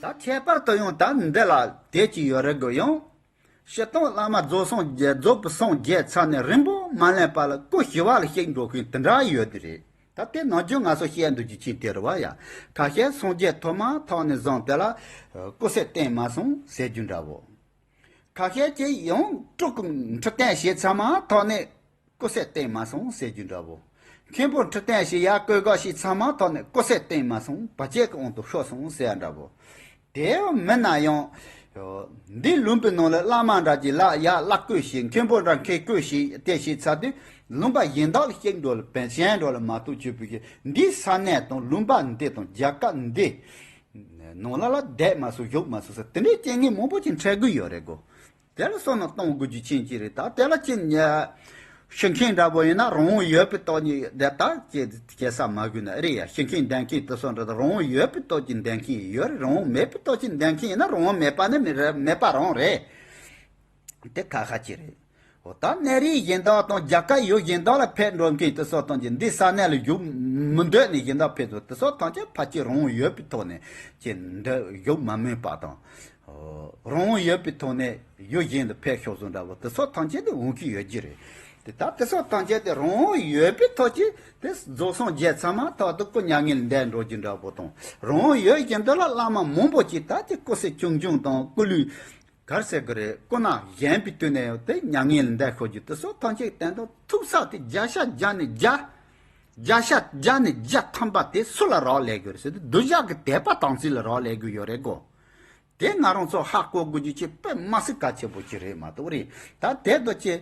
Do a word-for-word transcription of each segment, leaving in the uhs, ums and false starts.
ད་ཁྱད་པར་དུ་ཡང་ད་འདི་ལ་དེ་ཅིག་ཡོད་རེད་གོ། ཡང་སྤྱིར་བཏང་བླ་མ་རྫོགས་སངས་རྒྱས་རྫོགས་པའི་སངས་རྒྱས་ཚར་ནས་རིང་པོ་མ་ལོན་པ་ལ་སྐུ་ཞི་བ་ལ་གཤེགས་འགྲོ་མཁན་དེ་འདྲ་ཡོད་དེ་རེད། ད་དེ་ནམ་རྒྱུན་ང་ཚོ་བཤད་འདུག་རྒྱུ་ཅིག་དེ་རེད་བ་ཡ། ཁ་ཤས་སངས་རྒྱས་ཐོག་མ་ཐོག་ནས་བཟུང་དེ་ལ་སྐུ་ཚེ་བརྟན་མ་སོང་ཟེར་རྒྱུ་འདྲ་བོ། ཁ་ཤས་ཀྱིས་ཡང་སྤྲུལ་སྐུ་ཁྲི་སྟན་བྱས་ཚར་མ་ཐོག་ནས་སྐུ་ཚེ་བརྟན་མ་སོང་ཟེར་རྒྱུ་འདྲ་བོ། མཁན་པོ་ཁྲི་སྟན་ཞིག་ཡར་བསྐོས་སྐབས་ཤིག་ཚང་མ་ཐོག་ནས་སྐུ་ཚེ་བརྟན་མ་སོང་བར་ཆད་ཀྱི་དབང་དུ་ཤོར་སོང་ཟེར་ཡ་འདྲ་བོ། དེ་མིན་ན་ཡང་། འདི་ལུང་པའི་ནང་ལ་བླ་མ་འདྲ་གྱི་ལ་ཡར་བླ་བསྐོས་ཤིག་མཁན་པོ་འདྲ་མཁས་བསྐོས་ཤིག་དེ་ཞིག་ཚར་དུས་ལུང་པ་གཞན་དག་ལ་གཤེགས་འགྲོ་ལ་བན་གཞན་འགྲོ་ལ་མ་གཏོགས་ཆོས་པའི་གཞི་འདིའི་ས་གནས་དང་ལུང་པ་འདི་དང་རྒྱལ་ཁབ་འདི། ནང་ལ་ལ་བསྡད་མ་སོང་བཞུགས་མ་སོང་ཟེར་དེ་འདྲའི་རྐྱེན་ངན་མང་པོ་ཅིག་འཕྲད་གི་ཡོད་རེད་གོ། དེ་ལ་བསམ་བློ་གཏོང་དགོས་རྒྱུ་ཅན་ཅིག་རེད། ད་དེ་ལ་ཅི་ཉེ་ཤི་མཁན་འདྲ་པོ་ཡིན་ན་རང་དབང་ཡོད་པའི་ཐོག་ནས་བསྡད་ད་ཅེས་སྐྱེ་ས་མ་དགོས་ན་ཨེ་རེད་ཡ། ཤི་མཁན་བསྡད་མཁན་དེ་ཚོ་འདྲ་ད་རང་དབང་ཡོད་པའི་ཐོག་ཅིག་བསྡད་མཁན་ཡོད་རེད། རང་དབང་མེད་པའི་ཐོག་ཅིག་བསྡད་མཁན་ཡིན་ན་རང་དབང་མེད་པ་ནི་མི་རེད། མེད་པ་རང་རེད། དེ་ཁ་ཁ་ཅིག་རེད། འོ་ད་གནས་རིགས་གཞན་དག་དང་རྒྱལ་ཁབ་ཡུལ་གཞན་དག་ལ་ཕེབས་འགྲོ་མཁན་དེ་ཚོ་དང་ཅིག་འདི་ས་གནས་ལ་བཞུགས་མི་འདོད་ནས་གཞན་དག་ཕེབས་འགྲོ་དེ་ཚོ་ཐམས་ཅད་ཕལ་ཆེར་རང་དབང་ཡོད་པའི་ཐོག་ནས་ཅིག་འདི་བཞུགས་མ་མོས་པ་དང་། རང་དབང་ཡོད་པའི་ཐོག་ནས་ཡུལ་གཞན་དུ་ཕེབས་ཤོག་བཟོ་འདྲ་བོ་དེ་ཚོ་ཐམས་ཅད་དེ་འོང་གི་ཡོད་ཀྱི་རེད། དེ་ད་དེ་ཚོ་ཐམས་ཅད་དེ་རང་དབང་ཡོད་པའི་ཐོག་ཅིག་དེ་རྫོགས་སངས་རྒྱས་ཚང་མ་ཐོག་ཏུ་སྐུ་མྱ་ངན་ལས་འདས་འགྲོ་རྒྱུ་འདྲ་བོ་དང་། རང་དབང་ཡོད་བཞིན་དུ་ལ་བླ་མ་མང་པོ་ཅིག་ད་ཅིག་སྐུ་ཚེ་ཆུང་ཆུང་དང་སྐུ་ལུས། གར་ཟེར་གི་རེད། སྐུ་ན་གཞོན་པའི་དུས་ནས་དེ་མྱ་ངན་ལས་འདས་ཤོར་རྒྱུ་དེ་ཚོ་ཐམས་ཅད་དོན་དུ་ཐུག་ས་དེ་བརྒྱ་ཆ་བརྒྱ་ནས་བརྒྱ། བརྒྱ་ཆ་བརྒྱ་ནས་བརྒྱ་ཐམ་པ་དེ་སུ་ལ་རག་ལས་དགོས་རེད་ཟེར་དུས་གདུལ་བྱ་གི་དད་པ་དམ་ཚིག་ལ་རག་ལས་དགོས་ཡོད་རེད་གོ། དེ་ང་རང་ཚོ་ཧ་གོ་དགོས་རྒྱུ་ཅིག་དཔེ་མ་སྲིད་གལ་ཆེན་པོ་ཅིག་རེད་མ་གཏོགས་རེད། ད་དེ་དུ་ཅི།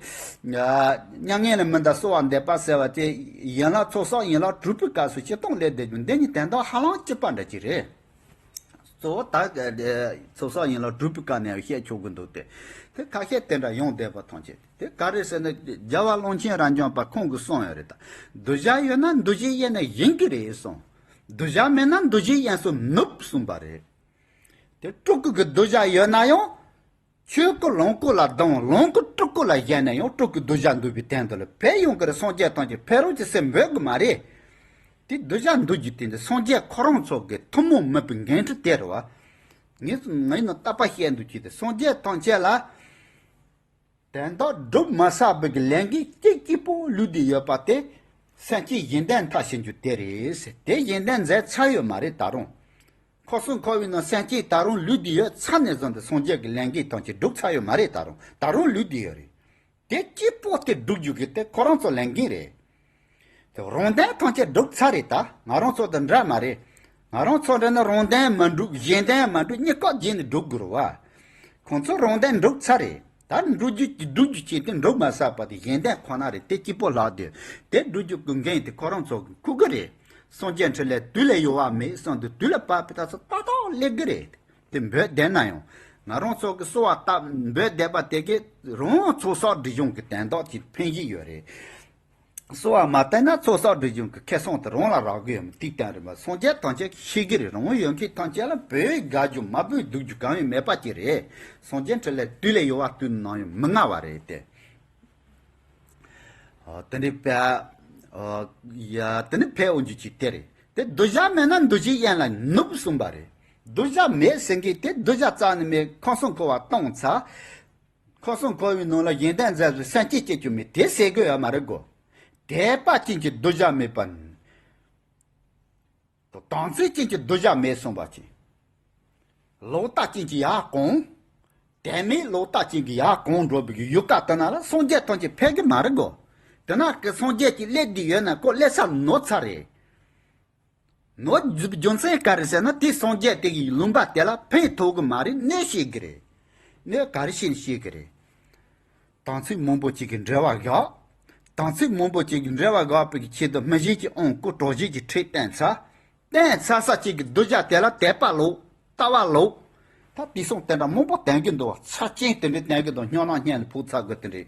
མྱ་ངན་ལས་མི་འདའ་གསོལ་བ་འདེབས་པ་ཟེར་བ་དེ་ཡན་ལག་ཚོགས་བསགས་ཡན་ལག་དྲུག་པའི་སྐབས་སུ་སྤྱིར་བཏང་སླེབས་བསྡད་རྒྱུ་འདི་ནི་དོན་དག་ཧ་ལམ་གཅིག་པ་འདྲ་ཅིག་རེད། གཙོ་བོ་ད་ག་དེ་ཚོགས་བསགས་ཡན་ལག་དྲུག་པའི་སྐབས་ནས་བཤད་ཆོག་གི་འདུག་སྟེ། དེ་ཁ་ཤས་དེ་འདྲ་ཡོང་བསྡད་པ་ཐམས་ཅད་དེ་ག་རེ་ཟེར་ན་རྒྱལ་བ་ཀློང་ཆེན་རབ་འབྱམས་པ་ཁོང་གིས་གསུངས་ཡོད་རེད་ད། གདུལ་བྱ་ཡོད་ན་འདུ་བྱེད་དབྱེ་ནས་ཞན་གྱི་རེད་གསུངས། གདུལ་བྱ་མེད་ན་འདུ་བྱེད་དབྱེ་སོ་ནུབ་གསུངས་པ་རེད། དེ་སྤྲུལ་སྐུ་གི་གདུལ་བྱ་ཡོད་ན་ཡང་། ཆོས་སྐུ་ལོངས་སྐུ་ལ་ལྡང་། ལོངས་སྐུ་སྤྲུལ་སྐུ་ལ་ཞེན་ན་ཡང་སྤྲུལ་སྐུ་གདུལ་བྱ་འདུལ་བའི་དོན་དུ་ལ་ཕེབས་ཡོང་གི་རེད། སངས་རྒྱས་ཐམས་ཅད་ཕེབས་རོགས་ཀྱི་སེམས་འབོད་གི་མ་རེད། དེ་གདུལ་བྱ་འདུལ་རྒྱུ་དེ་འདི་སངས་རྒྱས་ཁོ་རང་ཚོ་གི་ཐུན་མོང་མིན་པའི་འགན་འཁྲི་དེ་རེད་བ། ངས་ངའི་ནང་རྟག་པར་བཤད་འདུག་ཅིག་དེ་སངས་རྒྱས་ཐམས་ཅད་ལ། དོན་དག་སྒྲུབ་མ་བསགས་པའི་གི་ལས་འགན་གཅིག་གཅིག་པོ་ལུས་བསྡད་ཡོད་པ་དེ། སེམས་ཅན་གཞན་དོན་མཐའ་ཕྱིན་རྒྱུ་དེ་རེད་ཟེར། དེ་གཞན་དོན་མཛད་ཚར་ཡོད་མ་རེད་ད་རུང་། འཁོར་གསུམ་འཁོར་བའི་ནང་སེམས་ཅན་ད་རུང་ལུས་བསྡད་ཡོད་ཚར་ནས་བཟུང་སྟེ་སངས་རྒྱས་ཀྱི་ལས་འགན་ཐམས་ཅད་སྒྲུབ་ཚར་ཡོད་མ་རེད་ད་རུང་། ད་རུང་ལུས་བསྡད་ཡོད་རེད། དེ་གཅིག་པོ་དེ་སྒྲུབ་རྒྱུ་གི་དེ་ཁོ་རང་ཚོ་ལས་འགན་རེད། དེ་རང་དོན་ཐམས་ཅད་སྒྲུབ་ཚར་རེད་ད། ང་རང་ཚོ་དང་འདྲ་མ་རེད། ང་རང་ཚོ་འདྲ་ན་རང་དོན་མ་འགྲུབ་གཞན་དོན་མ་འགྲུབ་གཉིས་ཀ་རྗེས་ནས་སྒྲུབ་དགོས་རེད་བ། ཁོང་ཚོ་རང་དོན་འགྲུབ་ཚར་རེད། ད་འགྲུབ་རྒྱུ་སྒྲུབ་རྒྱུ་བྱས་ཏེ་འགྲུབ་མ་ཚར་བ་དེ་གཞན་དོན་ཁོ་ན་རེད། དེ་གཅིག་པོ་ལྷག་དེ་དེ་སྒྲུབ་རྒྱུ་ཀུན་མཁན་དེ་ཁོ་རང་ཚོ་གི་ཁུག་གི་རེད། སངས་རྒྱས་འཕྲིན་ལས་དུས་ལས་ཡོལ་བ་མེད་གསུངས་དུས་དུས་ལ་བབ་པའི་ད་ཚོ་ཏག་ཏག་སླེབས་གི་རེད། དེ་འབོད་བསྡད་ན་ཡང་ང་རང་ཚོ་གི་གསོལ་བ་བཏབ་འབོད་བསྡད་པ་དེ་གི་རང་ཚོགས་བསགས་སྒྲིབ་སྦྱོང་གི་དོན་དག་ཅིག་ཕན་གྱི་ཡོད་རེད། གསོལ་བ་མ་བཏབ་ན་ཚོགས་བསགས་སྒྲིབ་སྦྱོང་གི་ཁེ་བཟང་དེ་རང་ལ་རག་གི་ཡོད་མེད་ཏིག་ཏན་རེད་མ། སངས་རྒྱས་ཐམས་ཅད་ཤེས་ཀྱི་རེད། རང་དབང་ཡོད་མཁན་ཐམས་ཅད་ལ་བོད་དགའ་རྒྱུ་མ་བོད་སྡུག་རྒྱུ་གང་ཡང་མེད་པ་ཅིག་རེད། སངས་རྒྱས་འཕྲིན་ལས་དུས་ལས་ཡོལ་བ་དུས་ནམ་ཡང་མི་མངའ་བ་རེད་དེ། ཨ། དེ་འདྲའི་ཕེ། ཨ། ཡ། དེ་ནི་ཕེ་འོང་རྒྱུ་ཅིག་དེ་རེད། དེ་གདུལ་བྱ་མེད་ན་འདུ་བྱེད་དབྱེན་ལ་ནུབ་གསུངས་པ་རེད། གདུལ་བྱ་མེད་ཟེར་མཁན་དེ་གདུལ་བྱ་རྩ་ནས་མེད། ཁམས་གསུམ་འཁོར་བ་སྟོངས་ཚར། ཁམས་གསུམ་འཁོར་བའི་ནང་ལ་གཞན་དོན་མཛད་པའི་སེམས་ཅན་སྐྱེ་རྒྱུ་མེད་དེ་ཟེར་དགོས་ཡ་མ་རེད་གོ། དད་པ་ཅན་གྱི་གདུལ་བྱ་མེད་པ། དམ་ཚིག་ཅན་གྱི་གདུལ་བྱ་མེད་གསུངས་པ་ཅིག། ལོག་ལྟ་ཅན་གྱི་ཡར་གོང་། དད་མེད་ལོག་ལྟ་ཅན་གྱི་ཡར་གོང་འགྲོ་བའི་ཡུལ་ཀ་དེ་ན་ལ་སངས་རྒྱས་ཐམས་ཅད་ཕེབས་ཀྱི་མ་རེད་གོ། དེ་ན་ཀི་སངས་རྒྱས་ཀྱི་སླེབས་བསྡད་ཡོད་ན་ཁོ་སླེབས་ས་ནོར་ཚར་རེད། ནོར་རྒྱུ་མཚན་ག་རེ་ཟེར་ན་དེ་སངས་རྒྱས་དེ་གི་ལུང་པ་དེ་ལ་ཕན་ཐོགས་གི་མ་རེད། གནོད་བྱེད་གི་རེད། གནོད་ག་རེ་བྱས་ནས་བྱེད་གི་རེད། དམ་ཚིག་མང་པོ་ཅིག་གི་འགྲེལ་བ་བཞག་དམ་ཚིག་མང་པོ་ཅིག་གི་འགྲེལ་བ་བཞག་པའི་ཆེད་དུ་མི་གཞན་གྱི་དབང་བསྐུར་གྲོགས་གཞན་གྱི་ཁྲིད་བསྟན་ཚར། བསྟན་ཚར་ས་ཅིག་གི་གདུལ་བྱ་དེ་ལ་དད་པ་ལོག་ལྟ་བ་ལོག་ད་དེང་སང་དེ་འདྲ་མང་པོ་བསྟན་གྱི་འདུག་བ། ཚབས་ཆེན་དེ་འདྲའི་བསྟན་གྱི་འདུག་སྨྱོ་ནག་སྔོན་ལ་ཕོག་ཚར་དགོས་དེ་འདྲའི།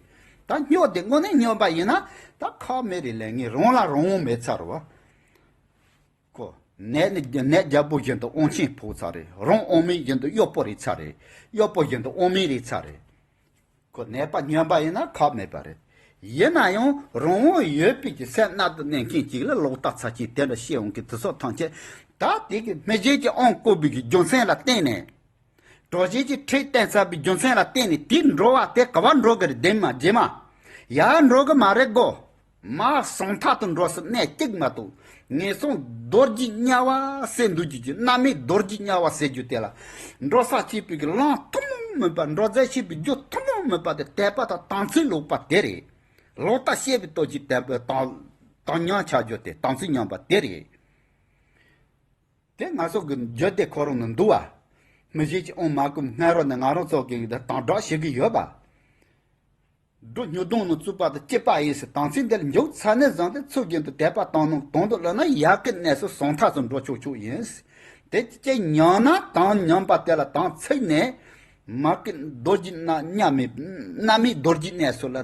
ད་སྨྱོ་དེ་དངོས་གནས་སྨྱོན་པ་ཡིན་ན་ད་ཁག་མེད་རེད། ལས་ངན་རང་ལ་རང་དབང་མེད་ཚར་རེད་བ། ཁོ་ནད་ནི་ནད་རྒྱལ་པོ་བཞིན་དུ་དབང་ཆེན་ཕོག་ཚར་རེད། རང་དབང་མེད་བཞིན་དུ་གཡོག་པོ་རེད་ཚར་རེད། གཡོག་པོ་བཞིན་དུ་དབང་མེད་རེད་ཚར་རེད། ཁོ་ནད་པ་སྨྱོན་པ་ཡིན་ན་ཁག་མེད་པ་རེད། ཡིན་ན་ཡང་རང་དབང་ཡོད་པའི་གི་སེམས་རྣལ་དུ་གནས་མཁན་ཅིག་ལ་ལོག་ལྟ་ཚབས་ཆེན་དེ་འདྲ་བཤད་འོང་གི་དེ་ཚོ་ཐམས་ཅད་ ད་དེ་གི་སྨིན་བྱེད་ཀྱི་དབང་བསྐུར་བའི་གི་རྒྱུ་མཚན་ལ་བརྟེན་ནས། གྲོལ་བྱེད་ཀྱི་ཁྲིད་བསྟན་ཚར་བའི་རྒྱུ་མཚན་ལ་བརྟེན་ནས་དེ་འགྲོ་བ་དེ་ག་བ་འགྲོ་གི་རེད། བདེན་མ་རྗེས་མ་ཡར་འགྲོ་གི་མ་རེད་གོ། མར་ཟུང་ཐག་ཏུ་འགྲོ་ས་གནས་གཅིག་མ་གཏོགས། ངན་སོང་རྡོ་རྗེ་དམྱལ་བ་ཟེར་འདུག་རྒྱུ་གྱི་རྣམ་སྨིན་རྡོ་རྗེ་དམྱལ་བ་ཟེར་རྒྱུ་དེ་ལ་འགྲོ་ས་བྱེད་པའི་གི་ལམ་ཐུན་མོང་མིན་པ། འགྲོ་རྫས་བྱེད་པའི་རྒྱུ་ཐུན་མོང་མིན་པ་དེ་དད་པ་དང་དམ་ཚིག་ལོག་པ་དེ་རེད། ལོག་ལྟ་བཤད་པའི་སྟོབས་ཀྱིས་དད་པ་དང་དམ་ཉམས་ཆགས་རྒྱུ་དེ། དམ་ཚིག་ཉམས་པ་དེ་རེད། དེ་ང་ཚོ་གི་རྒྱུད་སྡེ་ཁོ་རང་ནང་འདུག་བ། སྨིན་བྱེད་ཀྱི་དབང་མ་བསྐུར་སྔ་རོལ་ནས་ང་རང་ཚོ་གི་དང་སྦྲགས་བྱེད་ཀྱི་ཡོད་པ། འགྲོ་ཉོ་གདོང་ནང་བཙུགས་པ་དང་སྐྱེས་པ་ཡིན་ཟེར། དམ་ཚིག་འདི་ལ་འཇུག་ཚར་ནས་བཟུང་སྟེ་ཚུལ་བཞིན་དུ་དད་པ་དང་ནོངས་དང་དུ་ལོན་ན་ཡག་གི་གནས་སུ་ཟུང་ཐག་ཏུ་འགྲོ་ཆོག་ཆོག་ཡིན། དེ་སྐྱེ་ཉམས་ན་དམ་ཉམས་པ་དེ་ལ་དམ་ཚིག་ནས་མ་གི་རྡོ་རྗེ་ན་མཉམ་མེད་རྣམ་སྨིན་རྡོ་རྗེ་གནས་སུ་ལ་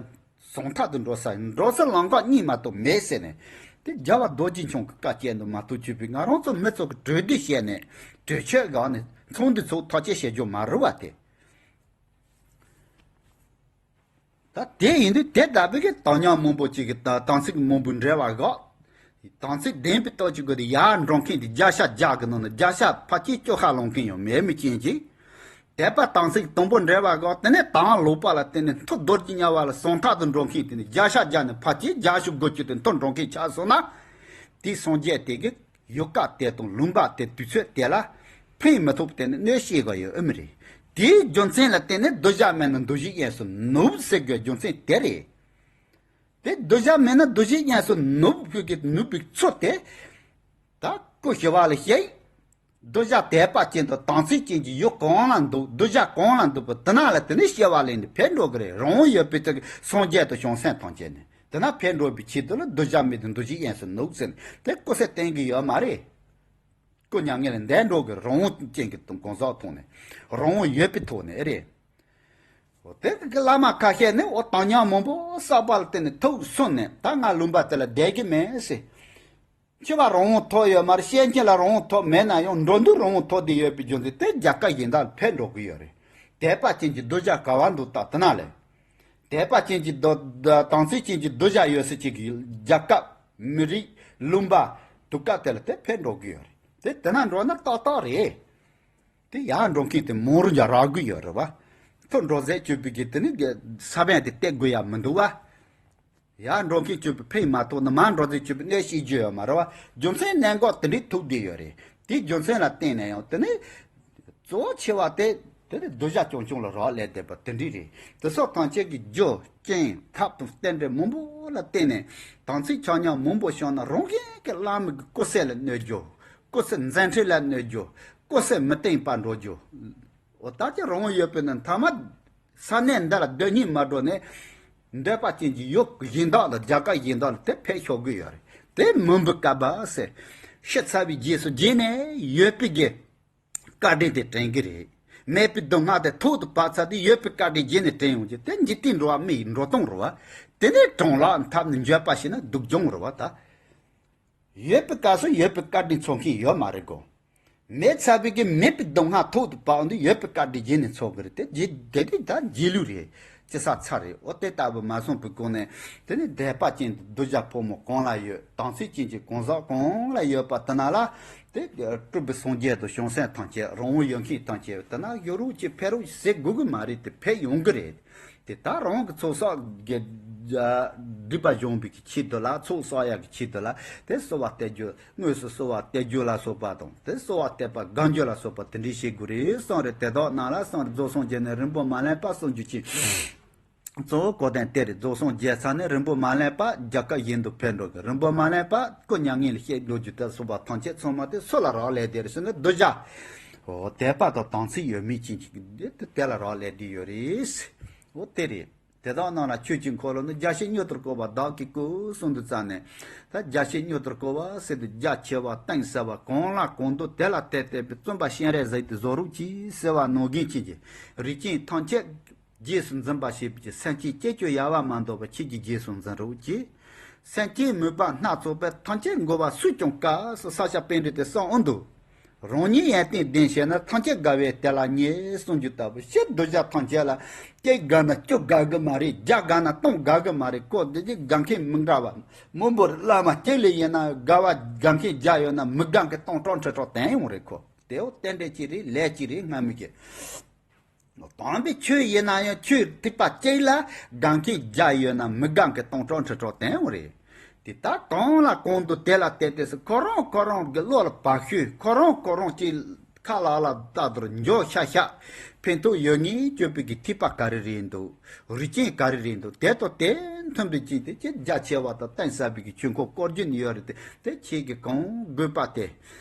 ཟུང་ཐག་ཏུ་འགྲོ་ས་ཡིན། འགྲོ་ས་ལམ་ཁ་གཉིས་མ་གཏོགས་མེད་ཟེར་ནས། དེ་རྒྱལ་བ་རྡོ་རྗེ་འཆང་གི་བཀའ་བཅད་འདི་མ་གཏོགས་ཆོས་པའི་ང་རང་ཚོ་མི་ཚོ་གི་གྲོས་བསྡུར་བྱས་ནས་གྲོས་ཆོད་བཞག་ནས་ཚོགས་འདུ་ཚོགས་ཐག་བཅད་བྱེད་རྒྱུ་མ་རེད་བ་དེ། ད་དེ་ཡིན་དུས་དེ་ལྟ་བུའི་གི་དམ་ཉམས་མང་པོ་ཅིག་གི་ད་དམ་ཚིག་མང་པོ་འབྲེལ་བ་བཞག་དམ་ཚིག་ལྡན་པའི་སྟོབས་ཀྱི་སྒོ་ནས་ཡར་འགྲོ་མཁན་དེ་བརྒྱ་ཆ་བརྒྱ་གི་ནང་ནས་བརྒྱ་ཆ་ཕལ་ཆེར་བཅུ་ཁ་ལོངས་མཁན་ཡང་མེད་མི་ཅན་ཅིག་དད་པ་དམ་ཚིག་དང་པོ་འབྲེལ་བ་བཞག་དེ་ནས་དམ་ལོག་པ་ལ་བརྟེན་ནས་མཐོ་རྡོ་རྗེ་དམྱལ་བ་ལ་ཟུང་ཐག་ཏུ་འགྲོ་མཁན་དེ་ནི་བརྒྱ་ཆ་བརྒྱ་ནས་ཕལ་ཆེར་བརྒྱ་ཞིག་དགུ་བཅུ་དེ་མཐོ་འགྲོ་མཁན་ཆགས་སོང་ན། དེའི་སངས་རྒྱས་དེ་གི་ཡུལ་ཀ་དེ་དང་ལུང་པ་དེ་དུས་ཚོད་དེ་ལ་ཕན་མི་ཐོགས་དེ་ནི་གནོད་བྱེད་ཀྱི་ཡོད་ཨེ་མི་རེད། དེའི་རྒྱུ་མཚན་ལ་བརྟེན་ནས་གདུལ་བྱ་མེད་ན་འདུ་བྱེད་དབྱིངས་སུ་ནུབ་ཟེར་དགོས་རྒྱུ་མཚན་དེ་རེད། དེ་གདུལ་བྱ་མེད་ན་འདུ་བྱེད་དབྱིངས་སུ་ནུབ་དགོས་ཀྱི་ནུབ་པའི་ཚུལ་དེ། ད་སྐུ་ཞི་བ་ལྷས་བཤད། གདུལ་བྱ་དད་པ་ཅན་དང་དམ་ཚིག་ཅན་གྱི་ཡུལ་གང་ལ་འདུག་གདུལ་བྱ་གང་ལ་འདུག་པ་དེ་ན་ལ་དེ་ནི་སྐྱེ་བ་ལེན་ནས་ཕན་འགྲོ་གི་རེད། རང་དབང་ཡོད་པའི་ཚུལ་གྱིས་སངས་རྒྱས་དང་བྱང་སེམས་ཐམས་ཅད་ནི་དེ་ན་ཕན་འགྲོ་བའི་ཆེད་དུ་ལ་གདུལ་བྱ་མེད་དུ་འདུ་བྱེད་དབྱིངས་སུ་ནུབ་ཟེར་ནས་དེ་སྐུ་ཚེ་བརྟན་གྱི་ཡོད་མ་རེད། སྐུ་མྱ་ངན་ལས་འདས་འགྲོ་གི་རང་དབང་ཅན་གྱི་གང་ཟག་ཐོག་ནས་རང་དབང་ཡོད་པའི་ཐོག་ནས་རེད། འོ་དེ་གི་བླ་མ་ཁ་ཤས་ནི་འོ་དམ་ཉམས་མང་པོ་བསགས་པ་ལ་བརྟེན་ནས་ཐུགས་སུན་ནས་ད་ང་ལུང་པ་དེ་ལ་བསྡད་ཀྱི་མེད་ཟེར། འཆི་བ་རང་དབང་ཐོབ་ཡོད་མ་རེད། སྐྱེ་འཆི་ལ་རང་དབང་ཐོབ་མེད་ན་ཡང་འགྲོ་འདུག་རང་དབང་ཐོབ་བསྡད་ཡོད་པའི་རྒྱུ་མཚན་དེ་རྒྱལ་ཁབ་གཞན་དག་ལ་ཕན་འགྲོ་གི་ཡོད་རེད། དད་པ་ཅན་གྱི་གདུལ་བྱ་ག་བ་འདུག་ད་དེ་ན་ལས། དད་པ་ཅན་གྱི་གདུལ་དམ་ཚིག་ཅན་གྱི་གདུལ་བྱ་ཡོད་ས་ཅིག་གི་རྒྱལ་ཁབ་མི་རིགས་ལུང་པ་དུས་སྐབས་དེ་ལ་དེ་ཕན་འགྲོ་གི་ཡོད་རེད། དེ་དེ་ན་འགྲོ་ན་ཏག་ཏག་རེད། དེ་ཡར་འགྲོ་མཁན་དེ་མང་རུ་འཇག་རག་གི་ཡོད་རེད་བ། མཐོ་འགྲོ་ཟས་སྤྱོད་པའི་གི་དེ་ནི་གི་ས་བོན་དེ་བཏེག་དགོས་ཡ་མི་འདུག་བ། ཡར་འགྲོ་མཁན་སྤྱོད་པའི་ཕན་མ་ཐོགས་ན་མར་འགྲོ་ཟས་སྤྱོད་པའི་གནོད་བྱེད་རྒྱུ་ཡོད་མ་རེད་བ། རྒྱུ་མཚན་གནད་འགག་དེ་འདྲའི་ཐུག་བསྡད་ཡོད་རེད། དེའི་རྒྱུ་མཚན་ལ་བརྟེན་ནས་ཡང་དེ་ནི་གཙོ་བོ་ཆེ་བ་དེ་དེ་ནི་གདུལ་བྱ་རྐྱང་རྐྱང་ལ་རག་ལས་བསྡད་པ་དེ་འདྲའི་རེད། དེ་སོགས་ཐམས་ཅད་ཀྱི་རྒྱུ་རྐྱེན་ཐབས་དང་རྟེན་འབྲེལ་མང་པོ་ལ་བརྟེན་ནས་དམ་ཚིག་ཆ་མཉམ་མང་པོ་བྱུང་ན་རང་གཞན་གྱི་བླ་མའི་གི་སྐུ་ཚེ་ལ་གནོད་རྒྱུ། སྐུ་ཚེ་མཛད་འཕྲིན་ལ་གནོད་རྒྱུ། སྐུ་ཚེ་མི་བརྟན་པར་འགྲོ་རྒྱུ། འོ་ད་ཅི་རང་དབང་ཡོད་པས་ན་མཐའ་མ་ས་གནས་འདི་ལ་སྡོད་སྙིང་མ་འདོད་ནས་འདོད་པ་ཅན་གྱི་ཡུལ་གཞན་དག་ལ་རྒྱལ་ཁབ་གཞན་དག་ལ་དེ་ཕེབས་ཆོག་གི་ཡོད་རེད། དེ་མུན་པའི་བསྐལ་པ་ཟེར། ཤི་ཚར་བའི་རྗེས་སུ་རྗེས་ནས་ཡོད་པའི་གི་བཀའ་དྲིན་དེ་དྲན་གི་རེད། མེད་པའི་སྡུག་བསྔལ་དེ་ཐོག་ཏུ་བབས་ཚར་དུས་ཡོད་པའི་བཀའ་དྲིན་རྗེས་ནས་དྲན་ཡོང་རྒྱུ་དེ་འཇིག་རྟེན་འགྲོ་བ་མི་ཡི་འགྲོ་སྟངས་རེད་བ། དེ་ནས་གྲངས་ལ་འཐབ་ནས་འགྱོད་པ་བྱས་ན་སྡུག་སྦྱོང་རེད་བ་ད། ཡོད་པའི་སྐབས་སུ་ཡོད་པའི་བཀའ་དྲིན་ཚོར་མཁན་ཡོད་མ་རེད་གོ། མེད་ཚར་བའི་གི་མེད་པའི་སྡུག་བསྔལ་ཐོག་ཏུ་བབས་འདི་ཡོད་པའི་བཀའ་དྲིན་རྗེས་ནས་ཚོར་གི་རེད་དེ་རྗེས་དེ་དུས་ད་རྗེས་ལུས་རེད། ཅི་ས་ཚ་རེད། འོ་དེ་ལྟ་བུ་མ་སོང་པའི་སྒོ་ནས་དེ་ནི་དད་པ་ཅན་གདུལ་བྱ་ཕོ་མོ་གང་ལ་ཡོད། དམ་ཚིག་ཅན་གྱི་གང་ཟག་གང་ལ་ཡོད་པ་དེ་ན་ལ་དེ་སྤྲུལ་པའི་སངས་རྒྱས་དང་བྱང་སེམས་ཐམས་ཅད་རང་དབང་ཡོད་མཁན་ཐམས་ཅད་དེ་ན་ཡོད་རོགས་ཀྱི་ཕེབས་རོགས་ཟེར་དགོས་གི་མ་རེད་དེ་ཕེབས་ཡོང་གི་རེད། དེ་ད་རང་གི་ཚོགས་བསགས་ཀྱི་སྒྲིབ་པ་སྦྱོང་བའི་གི་ཆེད་དུ་ལ་ཚོགས་བསགས་ཡག་གི་ཆེད་དུ་ལ་དེ་གསོལ་བ་བཏབ་རྒྱུ་དངོས་སུ་གསོལ་བ་བཏབ་རྒྱུ་ལ་སོགས་པ་དང་དེ་གསོལ་བ་བཏབ་པ་བསྒང་རྒྱུ་ལ་སོགས་པ་དེ་འདྲའི་བྱེད་དགོས་རེད་གསུངས་རེད། དེ་དག་རྣམས་ལ་གསུངས་རེད། རྫོགས་སངས་རྒྱས་ནས་རིང་པོ་མ་ལོན་པ་གསུངས་རྒྱུ་ཅི། གཙོ་བོ་གོ་དོན་དེ་རེད། རྫོགས་སངས་རྒྱས་ཚར་ནས་རིང་པོ་མ་ལོན་པ་རྒྱལ་ཁབ་གཞན་དུ་ཕེབས་འགྲོ་གི། རིང་པོ་མ་ལོན་པ་སྐུ་མྱ་ངན་ལས་བཤད་འགྲོ་རྒྱུ་དེ་སོགས་པ་ཐམས་ཅད་ཚང་མ་དེ་སུ་ལ་རག་ལས་དེ་རེད་ཟེར་ན་གདུལ་བྱ། འོ་དད་པ་དང་དམ་ཚིག་ཡོད་མེད་ཅན་གྱི་དེ་དེ་ལ་རག་ལས་དེ་ཡོད་རེད། འོ་དེ་རེད། དེ་དག་རྣམས་ལ་ཆོས་ཀྱི་འཁོར་ལོ་ནི། རྒྱ་ཆེན་མྱུར་དུ་བསྐོར་བ་བདག་གིས་བསྐུལ་གསུངས་དུས་ཙམ་ནས། ད་རྒྱ་ཆེན་མྱུར་དུ་བསྐོར་བ་ཟེར་དུས་རྒྱ་ཆེ་བ་གཏིང་ཟབ་པ་གང་ལ་གང་འདུལ་དེ་ལ་དད་དད་པའི་བརྩོན་པ་སྤྱན་རས་གཟིགས་དེ་བཟོ་རོགས་གྱིས་ཟེར་བ་ནང་བཞིན་ཅན་གྱི་རིགས་ཅན་ཐམས་ཅད་རྗེས་སུ་འཛིན་པ་བྱེད་པའི་སེམས་ཅན་སྐྱེ་བཅོས་ཡལ་བ་མ་འདོར་བར་ཁྱེད་ཀྱིས་རྗེས་སུ་འཛིན་རོགས་གྱིས། སེམས་ཅན་མོས་པ་སྣ་ཚོགས་པའི་ཐམས་ཅད་འགོད་པ་སུས་ཀྱང་དཀའ་ཟེར་ས་སྐྱ་པཎྜི་ཏས་གསུངས་འོང་འདུག་རང་ཉིད་ཡོན་ཏན་ལྡན་ཞེ་ན། ཐམས་ཅད་དགའ་བས་དེ་ལ་མཉེས། གསུང་རྒྱུ་ལྟ་བུ་ཕྱིར་གདུལ་བྱ་ཐམས་ཅད་ལ། གཅིག་དགའ་ན་བཅུ་དགའ་གི་མ་རེད། བརྒྱ་དགའ་ན་སྟོང་དགའ་གི་མ་རེད། ཁོ་འདི་ཅིག་དགའ་མཁན་མི་འདྲ་བ། མི་འབོར་བླ་མ་གཅིག་ལ་ཡིན་ན་དགའ་བ་དགའ་མཁན་བརྒྱ་ཡོད་ན་མི་དགའ་མཁན་སྟོང་ཕྲག་ཁྲི་ཕྲག་དེ་ཡོང་རེད། ཁོ་དེའོ་རྟེན་འབྲེལ་གཅིག་རེད། ལས་གཅིག་རེད། སྔ་མོ་གི། དམ་པའི་ཆོས་ཡིན་ན་ཡང་ཆོས་ཐེག་པ་གཅིག་ལ་དགའ་མཁན་བརྒྱ་ཡོད་ན་མི་དགའ་མཁན་སྟོང་ཕྲག་ཁྲི་ཕྲག་དེ་ཡོང་རེད། དེ་ལྟར་གང་ལ་གང་འདུལ་དེ་ལ་དེ་དེ་སུ། ཁོ་རང་ཁོ་རང་གི་བློ་ལ་བབ་ཤོས། ཁོ་རང་ཁོ་རང་གི་ཁ་ལག་ལ་ལྟ་དུར་འཇོག་ཤ་ཤ་ཕན་ཐོགས་ཡོད་ངེས་སྤྱོད་པའི་གི་ཐེག་པ་ག་རེ་རེད་འདུག་རིགས་ཅན་ག་རེ་རེད་འདུག་དེ་དང་དེ་མཐུན་པའི་ཅིག་དེ་ཅི་རྒྱ་ཆེ་བ་དང་གཏིང་ཟབ་པའི་གི་ཆོས་འཁོར་བསྐོར་རྒྱུ་ནི་ཡོད་རེད། དེ་དེ་ཁྱེད་ཀྱི་གང་དགོས་པ་དེ་